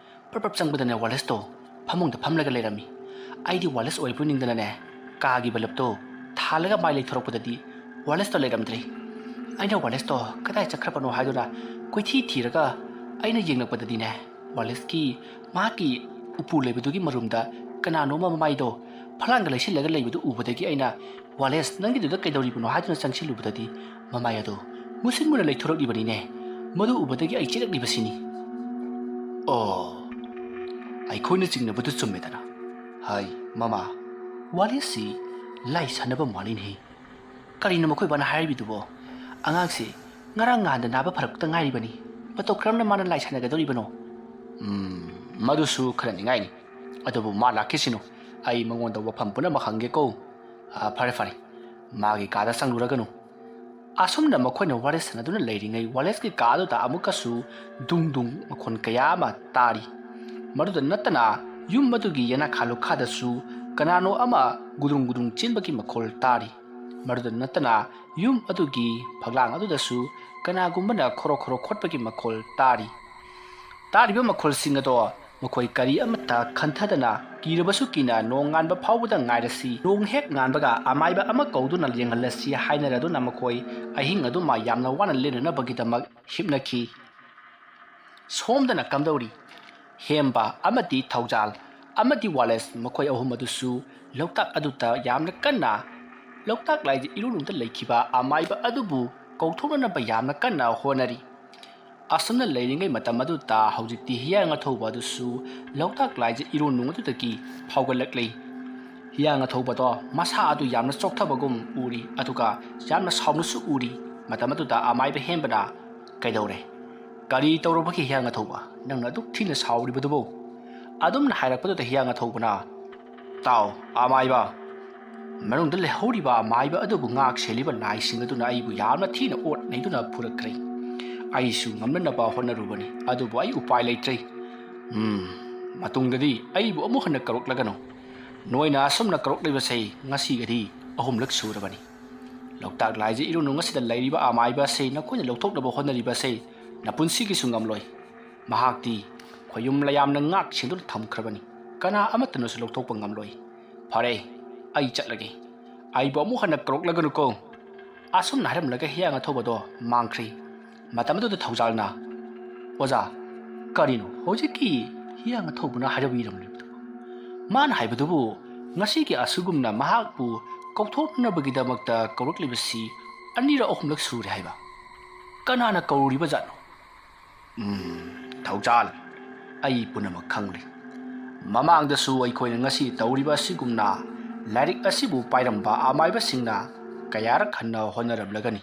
ꯄ꯭ꯔꯞ ꯄ꯭ꯔꯞ ꯆꯪꯕꯗꯅꯦ ꯋꯥꯂꯦꯁꯇꯣ ꯐꯃꯨꯡꯗ ꯐꯝꯂꯒ ꯂꯩꯔꯝꯃꯤ꯫ ꯑꯩꯗꯤ ꯋꯥꯂꯦꯁ ꯑꯣꯏꯕꯣꯏ ꯅꯤꯡꯗꯅꯅꯦ ꯀꯥꯒꯤ ꯕꯂꯞꯇꯣ ꯊꯥꯜꯂꯒ ꯃꯥꯏ ꯂꯩꯊꯣꯔꯛꯄꯗꯗꯤ ꯋꯥꯂꯦꯁꯇꯣ ꯂꯩꯔꯝꯗ꯭ꯔꯦ꯫ ꯑꯩꯅ ꯋꯥꯂꯦꯁꯇꯣ ꯀꯗꯥꯏ ꯆꯠꯈ꯭ꯔꯕꯅꯣ ꯍꯥꯏꯗꯨꯅ ꯀꯣꯏꯊꯤ ꯊꯤꯔꯒ ꯑꯩꯅ ꯌꯦꯡꯂꯛꯄꯗꯗꯤꯅꯦ, ꯋꯥꯂꯦꯁꯀꯤ ꯃꯍꯥꯛꯀꯤ ꯎꯄꯨ ꯂꯩꯕꯗꯨꯒꯤ ꯃꯔꯨꯝꯗ ꯀꯅꯥꯅꯣꯝꯃ ꯃꯃꯥꯏꯗꯣ ꯐꯂꯥꯡꯒ ꯂꯩꯁꯤꯜꯂꯒ ꯂꯩꯕꯗꯨ ꯎꯕꯗꯒꯤ ꯑꯩꯅ, 'ꯋꯥꯂꯦꯁ, ꯅꯪꯒꯤꯗꯨꯗ ꯀꯩꯗꯧꯔꯤꯕꯅꯣ?' ꯍꯥꯏꯗꯨꯅ ꯆꯪꯁꯤꯜꯂꯨꯕꯗꯗꯤ ꯃꯃꯥꯏ ꯑꯗꯣ ꯃꯨꯁꯤꯟ ꯃꯨꯅ ꯂꯩꯊꯣꯔꯛꯂꯤꯕꯅꯤꯅꯦ꯫ ꯃꯗꯨ ꯎꯕꯗꯒꯤ ꯑꯩ ꯆꯦꯜꯂꯛꯂꯤꯕꯁꯤꯅꯤ꯫ ꯑꯣ, ꯑꯩꯈꯣꯏꯅ ꯆꯤꯡꯅꯕꯗꯨ ꯆꯨꯝꯃꯦꯗꯅ꯫ ꯍꯥꯏ, ꯃꯃꯥ, ꯋꯥꯂꯦꯁꯁꯤ ꯂꯥꯏ ꯁꯥꯟꯅꯕ ꯃꯥꯜꯂꯤꯅꯦ꯫ ꯀꯔꯤꯅꯣ ꯃꯈꯣꯏ ꯕꯥꯅ ꯍꯥꯏꯔꯤꯕꯗꯨꯕꯣ? ꯑꯉꯥꯡꯁꯤ ꯉꯔꯥꯡ ꯅꯍꯥꯟꯗ ꯅꯥꯕ ꯐꯔꯛꯇ ꯉꯥꯏꯔꯤꯕꯅꯤ꯫ ꯃꯇꯧ ꯀꯔꯝꯅ ꯃꯥꯅ ꯂꯥꯏ ꯁꯥꯟꯅꯒꯗꯧꯔꯤꯕꯅꯣ? ꯎꯝ, ꯃꯗꯨꯁꯨ ꯈꯔ ꯅꯤꯡꯉꯥꯏꯅꯤ꯫ ꯑꯗꯨꯕꯨ ꯃꯥ ꯂꯥꯛꯈꯤꯁꯤꯅꯨ꯫ ꯑꯩ ꯃꯉꯣꯟꯗ ꯋꯥꯐꯝ ꯄꯨꯝꯅꯃꯛ ꯍꯪꯒꯦꯀꯣ꯫ ꯑꯥ, ꯐꯔꯦ, ꯐꯔꯦ꯫ ꯃꯥꯒꯤ ꯀꯥꯗ ꯆꯪꯂꯨꯔꯒꯅꯨ꯫ ꯑꯁꯨꯝꯅ ꯃꯈꯣꯏꯅ ꯋꯥꯔꯤ ꯁꯥꯟꯅꯗꯨꯅ ꯂꯩꯔꯤꯉꯩ, ꯋꯥꯂꯦꯁꯀꯤ ꯀꯥ ꯑꯗꯨꯗ ꯑꯃꯨꯛꯀꯁꯨ ꯗꯨꯡ ꯗꯨꯡ ꯃꯈꯣꯟ ꯀꯌꯥ ꯑꯃ ꯇꯥꯔꯤ꯫ ꯃꯗꯨꯗ ꯅꯠꯇꯅ ꯌꯨꯝ ꯑꯗꯨꯒꯤ ꯌꯦꯅꯈꯥ ꯂꯨꯈꯥꯗꯁꯨ ꯀꯅꯥꯅꯣ ꯑꯃ ꯒꯨꯗꯨꯡ ꯒꯨꯗꯨꯡ ꯆꯦꯟꯕꯒꯤ ꯃꯈꯣꯜ ꯇꯥꯔꯤ꯫ ꯃꯗꯨꯗ ꯅꯠꯇꯅ ꯌꯨꯝ ꯑꯗꯨꯒꯤ ꯐꯛꯂꯥꯡ ꯑꯗꯨꯗꯁꯨ ꯀꯅꯥꯒꯨꯝꯕꯅ ꯈꯣꯔꯣ ꯈꯣꯔꯣ ꯈꯣꯠꯄꯒꯤ ꯃꯈꯣꯜ ꯇꯥꯔꯤ꯫ ꯇꯥꯔꯤꯕ ꯃꯈꯣꯜꯁꯤꯡ ꯑꯗꯣ ꯃꯈꯣꯏ ꯀꯔꯤ ꯑꯃꯠꯇ ꯈꯟꯊꯗꯅ, ꯀꯤꯔꯕꯁꯨ ꯀꯤꯅ ꯅꯣꯡ ꯉꯥꯟꯕ ꯐꯥꯎꯕꯗ ꯉꯥꯏꯔꯁꯤ, ꯅꯣꯡ ꯍꯦꯛ ꯉꯥꯟꯕꯒ ꯑꯃꯥꯏꯕ ꯑꯃ ꯀꯧꯗꯨꯅ ꯌꯦꯡꯍꯜꯂꯁꯤ ꯍꯥꯏꯅꯔꯗꯨꯅ ꯃꯈꯣꯏ ꯑꯍꯤꯡ ꯑꯗꯨꯃ ꯌꯥꯝꯅ ꯋꯥꯅ ꯂꯦꯟꯅꯅꯕꯒꯤꯗꯃꯛ ꯍꯤꯞꯅꯈꯤ꯫ ꯁꯣꯝꯗꯅ ꯀꯝꯗꯧꯔꯤ? ꯍꯦꯝꯕ ꯑꯃꯗꯤ ꯊꯧꯖꯥꯜ ꯑꯃꯗꯤ ꯋꯥꯂꯦꯁ, ꯃꯈꯣꯏ ꯑꯍꯨꯝ ꯑꯗꯨꯁꯨ ꯂꯣꯛꯇꯥꯛ ꯑꯗꯨꯗ ꯌꯥꯝꯅ ꯀꯟꯅ, ꯂꯣꯛꯇꯥꯛ ꯂꯥꯏꯖ ꯏꯔꯨꯂꯨꯗ ꯂꯩꯈꯤꯕ ꯑꯃꯥꯏꯕ ꯑꯗꯨꯕꯨ ꯀꯧꯊꯣꯛꯅꯅꯕ ꯌꯥꯝꯅ ꯀꯟꯅ ꯍꯣꯠꯅꯔꯤ꯫ ꯑꯁꯨꯝꯅ ꯂꯩꯔꯤꯉꯩ ꯃꯇꯝ ꯑꯗꯨꯗ ꯍꯧꯖꯤꯛꯇꯤ ꯍꯤꯌꯥꯡ ꯑꯊꯧꯕ ꯑꯗꯨꯁꯨ ꯂꯣꯛꯇꯥꯛ ꯂꯥꯏꯖ ꯏꯔꯣꯟꯅꯨꯡ ꯑꯗꯨꯗꯒꯤ ꯐꯥꯎꯒꯠꯂꯛꯂꯤ꯫ ꯍꯤꯌꯥꯡ ꯑꯊꯧꯕꯗꯣ ꯃꯁꯥ ꯑꯗꯨ ꯌꯥꯝꯅ ꯆꯣꯛꯊꯕꯒꯨꯝ ꯎꯔꯤ, ꯑꯗꯨꯒ ꯌꯥꯝꯅ ꯁꯥꯎꯅꯁꯨ ꯎꯔꯤ꯫ ꯃꯇꯝ ꯑꯗꯨꯗ ꯑꯃꯥꯏꯕ ꯍꯦꯟꯕꯅ, "ꯀꯩꯗꯧꯔꯦ? ꯀꯔꯤ ꯇꯧꯔꯕꯒꯦ ꯍꯤꯌꯥꯡ ꯑꯊꯧꯕ? ꯅꯪꯅ ꯑꯗꯨꯛ ꯊꯤꯅ ꯁꯥꯎꯔꯤꯕꯗꯨꯕꯨ?" ꯑꯗꯨꯝꯅ ꯍꯥꯏꯔꯛꯄꯗꯨꯗ ꯍꯤꯌꯥꯡ ꯑꯊꯧꯕꯅ, "ꯇꯥꯎ, ꯑꯃꯥꯏꯕ, ꯃꯅꯨꯡꯗ ꯂꯩꯍꯧꯔꯤꯕ ꯑꯃꯥꯏꯕ ꯑꯗꯨꯕꯨ ꯉꯥꯛ ꯁꯦꯜꯂꯤꯕ ꯂꯥꯏꯁꯤꯡ ꯑꯗꯨꯅ ꯑꯩꯕꯨ ꯌꯥꯝꯅ ꯊꯤꯅ ꯑꯣꯠ ꯅꯩꯗꯨꯅ ꯐꯨꯔꯛꯈ꯭ꯔꯦ꯫ ꯑꯩꯁꯨ ꯉꯝꯅꯅꯕ ꯍꯣꯠꯅꯔꯨꯕꯅꯤ, ꯑꯗꯨꯕꯨ ꯑꯩ ꯎꯄꯥꯏ ꯂꯩꯇ꯭ꯔꯦ꯫ ꯎꯝ, ꯃꯇꯨꯡꯗꯗꯤ ꯑꯩꯕꯨ ꯑꯃꯨꯛ ꯍꯟꯅ ꯀꯧꯔꯛꯂꯒꯅꯨ꯫ ꯅꯣꯏꯅ ꯑꯁꯨꯝꯅ ꯀꯧꯔꯛꯂꯤꯕꯁꯦ ꯉꯁꯤꯒꯗꯤ ꯑꯍꯨꯝꯂꯛ ꯁꯨꯔꯕꯅꯤ꯫ ꯂꯣꯛꯇꯥꯛ ꯂꯥꯏꯖ ꯏꯔꯨꯅꯨꯡ ꯑꯁꯤꯗ ꯂꯩꯔꯤꯕ ꯑꯃꯥꯏꯕ ꯑꯁꯤ ꯅꯈꯣꯏꯅ ꯂꯧꯊꯣꯛꯅꯕ ꯍꯣꯠꯅꯔꯤꯕꯁꯦ ꯅꯄꯨꯟꯁꯤꯒꯤꯁꯨ ꯉꯝꯂꯣꯏ꯫ ꯃꯍꯥꯛꯇꯤ ꯈꯣꯌꯨꯝ ꯂꯌꯥꯝꯅ ꯉꯥꯛ ꯁꯦꯟꯗꯨꯅ ꯊꯝꯈ꯭ꯔꯕꯅꯤ꯫ ꯀꯅꯥ ꯑꯃꯠꯇꯅꯁꯨ ꯂꯧꯊꯣꯛꯄ ꯉꯝꯂꯣꯏ꯫ ꯐꯔꯦ, ꯑꯩ ꯆꯠꯂꯒꯦ꯫ ꯑꯩꯕꯨ ꯑꯃꯨꯛ ꯍꯟꯅ ꯀꯧꯔꯛꯂꯒꯅꯨꯀꯣ꯫" ꯑꯁꯨꯝꯅ ꯍꯥꯏꯔꯝꯂꯒ ꯍꯤꯌꯥꯡ ꯑꯊꯧꯕꯗꯣ ꯃꯥꯡꯈ꯭ꯔꯦ꯫ ꯃꯇꯝ ꯑꯗꯨꯗ ꯊꯧꯖꯥꯜꯅ, "ꯑꯣꯖꯥ, ꯀꯔꯤꯅꯣ ꯍꯧꯖꯤꯛꯀꯤ ꯍꯤꯌꯥꯡ ꯑꯊꯧꯕꯅ ꯍꯥꯏꯔꯝꯂꯤꯕꯗꯨꯕꯨ? ꯃꯥꯅ ꯍꯥꯏꯕꯗꯨꯕꯨ ꯉꯁꯤꯒꯤ ꯑꯁꯤꯒꯨꯝꯅ ꯃꯍꯥꯛꯄꯨ ꯀꯧꯊꯣꯛꯅꯕꯒꯤꯗꯃꯛꯇ ꯀꯧꯔꯛꯂꯤꯕꯁꯤ ꯑꯅꯤꯔꯛ ꯑꯍꯨꯝꯂꯛ ꯁꯨꯔꯦ ꯍꯥꯏꯕ꯫ ꯀꯅꯥꯅ ꯀꯧꯔꯤꯕ ꯖꯥꯠꯅꯣ?" "ꯎꯝ, ꯊꯧꯖꯥꯜ, ꯑꯩ ꯄꯨꯝꯅꯃꯛ ꯈꯪꯂꯦ꯫ ꯃꯃꯥꯡꯗꯁꯨ ꯑꯩꯈꯣꯏꯅ ꯉꯁꯤ ꯇꯧꯔꯤꯕ ꯑꯁꯤꯒꯨꯝꯅ ꯂꯥꯏꯔꯤꯛ ꯑꯁꯤꯕꯨ ꯄꯥꯏꯔꯝꯕ ꯑꯃꯥꯏꯕꯁꯤꯡꯅ ꯀꯌꯥꯔꯛ ꯍꯟꯅ ꯍꯣꯠꯅꯔꯝꯂꯒꯅꯤ꯫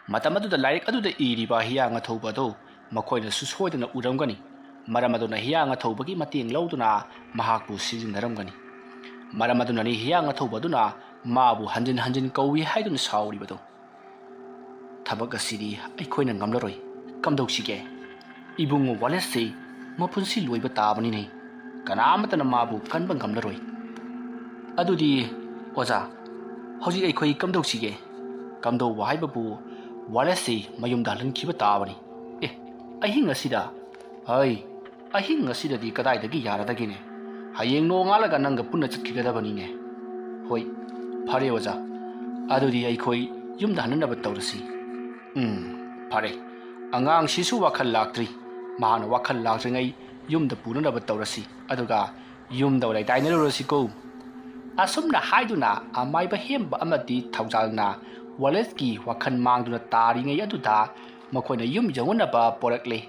ꯃꯇꯝ ꯑꯗꯨꯗ ꯂꯥꯏꯔꯤꯛ ꯑꯗꯨꯗ ꯏꯔꯤꯕ ꯍꯤꯌꯥꯡ ꯑꯊꯧꯕ ꯑꯗꯨ ꯃꯈꯣꯏꯅꯁꯨ ꯁꯣꯏꯗꯅ ꯎꯔꯝꯒꯅꯤ꯫ ꯃꯔꯝ ꯑꯗꯨꯅ ꯍꯤꯌꯥꯡ ꯑꯊꯧꯕꯒꯤ ꯃꯇꯦꯡ ꯂꯧꯗꯨꯅ ꯃꯍꯥꯛꯄꯨ ꯁꯤꯖꯤꯟꯅꯔꯝꯒꯅꯤ꯫ ꯃꯔꯝ ꯑꯗꯨꯅꯅꯤ ꯍꯤꯌꯥꯡ ꯑꯊꯧꯕ ꯑꯗꯨꯅ ꯃꯥꯕꯨ ꯍꯟꯖꯤꯟ ꯍꯟꯖꯤꯟ ꯀꯧꯏ ꯍꯥꯏꯗꯨꯅ ꯁꯥꯎꯔꯤꯕꯗꯨ꯫ ꯊꯕꯛ ꯑꯁꯤꯗꯤ ꯑꯩꯈꯣꯏꯅ ꯉꯝꯂꯔꯣꯏ꯫ ꯀꯝꯗꯧꯁꯤꯒꯦ? ꯏꯕꯨꯡꯉꯣ ꯋꯥꯂꯦꯁꯁꯤ ꯃꯄꯨꯟꯁꯤ ꯂꯣꯏꯕ ꯇꯥꯕꯅꯤꯅꯦ꯫ ꯀꯅꯥꯃꯠꯇꯅ ꯃꯥꯕꯨ ꯀꯟꯕ ꯉꯝꯂꯔꯣꯏ꯫ ꯑꯗꯨꯗꯤ ꯑꯣꯖꯥ, ꯍꯧꯖꯤꯛ ꯑꯩꯈꯣꯏ ꯀꯝꯗꯧꯁꯤꯒꯦ? ꯀꯝꯗꯧꯕ ꯍꯥꯏꯕꯕꯨ ꯋꯥꯂꯦꯁꯁꯤ ꯃꯌꯨꯝꯗ ꯍꯜꯍꯟꯈꯤꯕ ꯇꯥꯕꯅꯤ꯫ ꯑꯦ, ꯑꯍꯤꯡ ꯑꯁꯤꯗ? ꯍꯩ, ꯑꯍꯤꯡ ꯑꯁꯤꯗꯗꯤ ꯀꯗꯥꯏꯗꯒꯤ ꯌꯥꯔꯗꯒꯦꯅꯦ? ꯍꯌꯦꯡ ꯅꯣꯡꯉꯥꯜꯂꯒ ꯅꯪꯒ ꯄꯨꯟꯅ ꯆꯠꯈꯤꯒꯗꯕꯅꯤꯅꯦ꯫ ꯍꯣꯏ, ꯐꯔꯦ ꯑꯣꯖꯥ, ꯑꯗꯨꯗꯤ ꯑꯩꯈꯣꯏ ꯌꯨꯝꯗ ꯍꯟꯅꯅꯕ ꯇꯧꯔꯁꯤ꯫ ꯎꯝ, ꯐꯔꯦ꯫ ꯑꯉꯥꯡꯁꯤꯁꯨ ꯋꯥꯈꯜ ꯂꯥꯛꯇ꯭ꯔꯤ꯫ ꯃꯍꯥꯛꯅ ꯋꯥꯈꯜ ꯂꯥꯛꯇ꯭ꯔꯤꯉꯩ ꯌꯨꯝꯗ ꯄꯨꯅꯅꯕ ꯇꯧꯔꯁꯤ, ꯑꯗꯨꯒ ꯌꯨꯝꯗ ꯂꯩꯇꯥꯏꯅꯔꯨꯔꯁꯤꯀꯣ꯫ ꯑꯁꯨꯝꯅ ꯍꯥꯏꯗꯨꯅ ꯑꯃꯥꯏꯕ ꯍꯦꯝꯕ ꯑꯃꯗꯤ ꯊꯧꯖꯥꯜꯅ ꯋꯥꯂꯦꯁꯀꯤ ꯋꯥꯈꯜ ꯃꯥꯡꯗꯨꯅ ꯇꯥꯔꯤꯉꯩ ꯑꯗꯨꯗ ꯃꯈꯣꯏꯅ ꯌꯨꯝ ꯌꯧꯅꯅꯕ ꯄꯣꯔꯛꯂꯦ꯫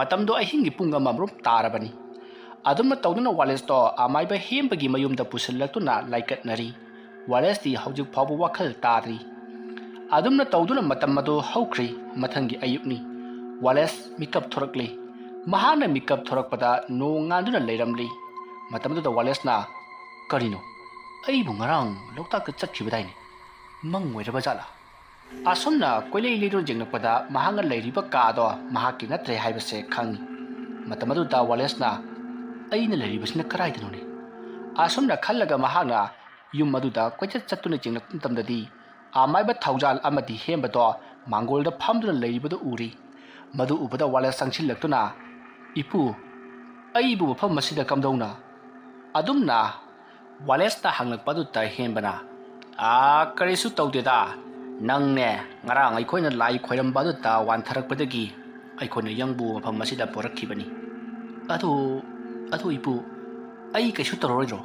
ꯃꯇꯝꯗꯣ ꯑꯍꯤꯡꯒꯤ ꯄꯨꯡ ꯑꯃꯔꯣꯝ ꯇꯥꯔꯕꯅꯤ꯫ ꯑꯗꯨꯝꯅ ꯇꯧꯗꯨꯅ ꯋꯥꯂꯦꯁꯇꯣ ꯑꯃꯥꯏꯕ ꯍꯦꯝꯕꯒꯤ ꯃꯌꯨꯝꯗ ꯄꯨꯁꯤꯜꯂꯛꯇꯨꯅ ꯂꯥꯏꯀꯠꯅꯔꯤ꯫ ꯋꯥꯂꯦꯁꯇꯤ ꯍꯧꯖꯤꯛ ꯐꯥꯎꯕ ꯋꯥꯈꯜ ꯇꯥꯗ꯭ꯔꯤ꯫ ꯑꯗꯨꯝꯅ ꯇꯧꯗꯨꯅ ꯃꯇꯝ ꯑꯗꯨ ꯍꯧꯈ꯭ꯔꯤ꯫ ꯃꯊꯪꯒꯤ ꯑꯌꯨꯛꯅꯤ꯫ ꯋꯥꯂꯦꯁ ꯃꯤꯀꯞ ꯊꯣꯔꯛꯂꯤ꯫ ꯃꯍꯥꯛꯅ ꯃꯤꯀꯞ ꯊꯣꯔꯛꯄꯗ ꯅꯣꯡ ꯉꯥꯟꯗꯨꯅ ꯂꯩꯔꯝꯂꯤ꯫ ꯃꯇꯝꯗꯨꯗ ꯋꯥꯂꯦꯁꯅ, "ꯀꯔꯤꯅꯣ? ꯑꯩꯕꯨ ꯉꯔꯥꯡ ꯂꯣꯛꯇꯥꯛꯇ ꯆꯠꯈꯤꯕꯗꯥꯏꯅꯦ? ꯃꯪ ꯑꯣꯏꯔꯕ ꯖꯥꯠꯂꯥ?" ꯑꯁꯨꯝꯅ ꯀꯣꯏꯂꯩ ꯂꯩꯗꯨꯅ ꯌꯦꯡꯂꯛꯄꯗ ꯃꯍꯥꯛꯅ ꯂꯩꯔꯤꯕ ꯀꯥꯗꯣ ꯃꯍꯥꯛꯀꯤ ꯅꯠꯇ꯭ꯔꯦ ꯍꯥꯏꯕꯁꯦ ꯈꯪꯏ꯫ ꯃꯇꯝ ꯑꯗꯨꯗ ꯋꯥꯂꯦꯁꯅ, "ꯑꯩꯅ ꯂꯩꯔꯤꯕꯁꯤꯅ ꯀꯗꯥꯏꯗꯅꯣꯅꯦ?" ꯑꯁꯨꯝꯅ ꯈꯜꯂꯒ ꯃꯍꯥꯛꯅ ꯌꯨꯝ ꯑꯗꯨꯗ ꯀꯣꯏꯆꯠ ꯆꯠꯇꯨꯅ ꯌꯦꯡꯂꯛꯄ ꯃꯇꯝꯗꯗꯤ ꯑꯃꯥꯏꯕ ꯊꯧꯖꯥꯜ ꯑꯃꯗꯤ ꯍꯦꯝꯕꯗꯣ ꯃꯥꯡꯒꯣꯜꯗ ꯐꯝꯗꯨꯅ ꯂꯩꯔꯤꯕꯗꯨ ꯎꯔꯤ꯫ ꯃꯗꯨ ꯎꯕꯗ ꯋꯥꯂꯦꯁ ꯆꯪꯁꯤꯜꯂꯛꯇꯨꯅ, "ꯏꯄꯨ, ꯑꯩꯕꯨ ꯃꯐꯝ ꯑꯁꯤꯗ ꯀꯝꯗꯧꯅ?" ꯑꯗꯨꯝꯅ ꯋꯥꯂꯦꯁꯅ ꯍꯪꯂꯛꯄ ꯑꯗꯨꯗ ꯍꯦꯝꯕꯅ, "ꯑꯥ, ꯀꯔꯤꯁꯨ ꯇꯧꯗꯦꯗ꯫ ꯅꯪꯅꯦ, ꯉꯔꯥꯡ ꯑꯩꯈꯣꯏꯅ ꯂꯥꯏ ꯈꯣꯏꯔꯝꯕ ꯑꯗꯨꯗ ꯋꯥꯟꯊꯔꯛꯄꯗꯒꯤ ꯑꯩꯈꯣꯏꯅ ꯌꯪꯕꯨ ꯃꯐꯝ ꯑꯁꯤꯗ ꯄꯣꯔꯛꯈꯤꯕꯅꯤ꯫" "ꯑꯗꯨ, ꯑꯗꯨ ꯏꯄꯨ, ꯑꯩ ꯀꯩꯁꯨ ꯇꯧꯔꯔꯣꯏꯗ꯭ꯔꯣ?"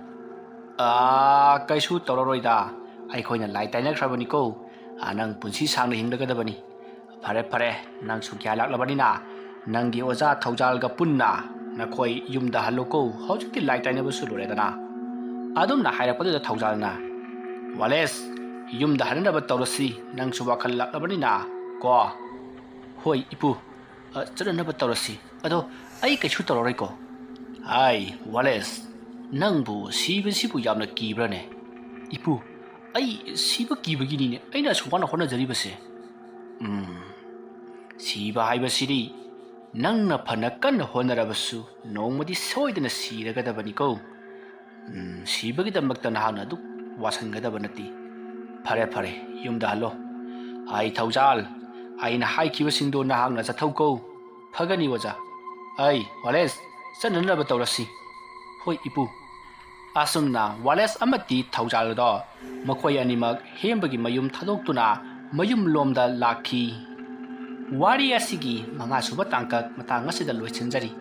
"ꯑꯥ, ꯀꯩꯁꯨ ꯇꯧꯔꯔꯣꯏꯗ꯫ ꯑꯩꯈꯣꯏꯅ ꯂꯥꯏ ꯇꯥꯏꯅꯈ꯭ꯔꯕꯅꯤꯀꯣ꯫ ꯑꯥ, ꯅꯪ ꯄꯨꯟꯁꯤ ꯁꯥꯡꯅ ꯍꯤꯡꯂꯒꯗꯕꯅꯤ꯫ ꯐꯔꯦ, ꯐꯔꯦ, ꯅꯪꯁꯨ ꯒ꯭ꯌꯥꯟ ꯂꯥꯛꯂꯕꯅꯤꯅ ꯅꯪꯒꯤ ꯑꯣꯖꯥ ꯊꯧꯖꯥꯜꯒ ꯄꯨꯟꯅ ꯅꯈꯣꯏ ꯌꯨꯝꯗ ꯍꯜꯂꯨꯀꯣ꯫ ꯍꯧꯖꯤꯛꯇꯤ ꯂꯥꯏ ꯇꯥꯏꯅꯕꯁꯨ ꯂꯣꯏꯔꯦꯗꯅ꯫" ꯑꯗꯨꯝꯅ ꯍꯥꯏꯔꯛꯄꯗꯨꯗ ꯊꯧꯖꯥꯜꯅ, "ꯋꯥꯂꯦꯁ, ꯌꯨꯝꯗ ꯍꯟꯅꯅꯕ ꯇꯧꯔꯁꯤ, ꯅꯪꯁꯨ ꯋꯥꯈꯜ ꯂꯥꯛꯂꯕꯅꯤꯅ ꯀꯣ꯫" "ꯍꯣꯏ ꯏꯄꯨ, ꯑ, ꯆꯠꯅꯅꯕ ꯇꯧꯔꯁꯤ꯫ ꯑꯗꯣ ꯑꯩ ꯀꯩꯁꯨ ꯇꯧꯔꯔꯣꯏꯀꯣ꯫" "ꯍꯥꯏ, ꯋꯥꯂꯦꯁ, ꯅꯪꯕꯨ ꯁꯤꯕꯁꯤꯕꯨ ꯌꯥꯝꯅ ꯀꯤꯕ꯭ꯔꯥꯅꯦ?" "ꯏꯄꯨ, ꯑꯩ ꯁꯤꯕ ꯀꯤꯕꯒꯤꯅꯤꯅꯦ ꯑꯩꯅ ꯑꯁꯨꯛ ꯋꯥꯅ ꯍꯣꯠꯅꯖꯔꯤꯕꯁꯦ꯫" ꯎꯝ, ꯁꯤꯕ ꯍꯥꯏꯕꯁꯤꯗꯤ ꯅꯪꯅ ꯐꯅ ꯀꯟꯅ ꯍꯣꯠꯅꯔꯕꯁꯨ ꯅꯣꯡꯃꯗꯤ ꯁꯣꯏꯗꯅ ꯁꯤꯔꯒꯗꯕꯅꯤꯀꯣ꯫ ꯎꯝ, ꯁꯤꯕꯒꯤꯗꯃꯛꯇ ꯅꯍꯥꯛꯅ ꯑꯗꯨꯛ ꯋꯥꯁꯟꯒꯗꯕ ꯅꯠꯇꯦ꯫ ꯐꯔꯦ, ꯐꯔꯦ, ꯌꯨꯝꯗ ꯍꯜꯂꯣ꯫ ꯑꯩ ꯊꯧꯖꯥꯜ, ꯑꯩꯅ ꯍꯥꯏꯈꯤꯕꯁꯤꯡꯗꯣ ꯅꯍꯥꯛꯅ ꯆꯠꯊꯧꯀꯣ꯫ ꯐꯒꯅꯤ, ꯑꯣꯖꯥ꯫ ꯑꯩ ꯋꯥꯂꯦꯁ, ꯆꯠꯅꯅꯕ ꯇꯧꯔꯁꯤ꯫ ꯍꯣꯏ, ꯏꯄꯨ꯫ ꯑꯁꯨꯝꯅ ꯋꯥꯂꯦꯁ ꯑꯃꯗꯤ ꯊꯧꯖꯥꯜ ꯑꯗꯣ ꯃꯈꯣꯏ ꯑꯅꯤꯃꯛ ꯍꯦꯝꯕꯒꯤ ꯃꯌꯨꯝ ꯊꯥꯗꯣꯛꯇꯨꯅ ꯃꯌꯨꯝꯂꯣꯝꯗ ꯂꯥꯛꯈꯤ꯫ ꯋꯥꯔꯤ ꯑꯁꯤꯒꯤ ꯃꯉꯥꯁꯨꯕ ꯇꯥꯡꯀꯛ ꯃꯇꯥꯡ ꯑꯁꯤꯗ ꯂꯣꯏꯁꯤꯟꯖꯔꯤ꯫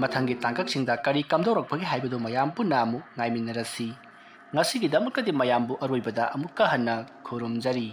ꯃꯊꯪꯒꯤ ꯇꯥꯡꯀꯛꯁꯤꯡꯗ ꯀꯔꯤ ꯀꯝꯗꯧꯔꯛꯄꯒꯦ ꯍꯥꯏꯕꯗꯨ ꯃꯌꯥꯝ ꯄꯨꯟꯅ ꯑꯃꯨꯛ ꯉꯥꯏꯃꯤꯟꯅꯔꯁꯤ꯫ ꯉꯁꯤꯒꯤꯗꯃꯛꯇꯗꯤ ꯃꯌꯥꯝꯕꯨ ꯑꯔꯣꯏꯕꯗ ꯑꯃꯨꯛꯀ ꯍꯟꯅ ꯈꯨꯔꯨꯝꯖꯔꯤ꯫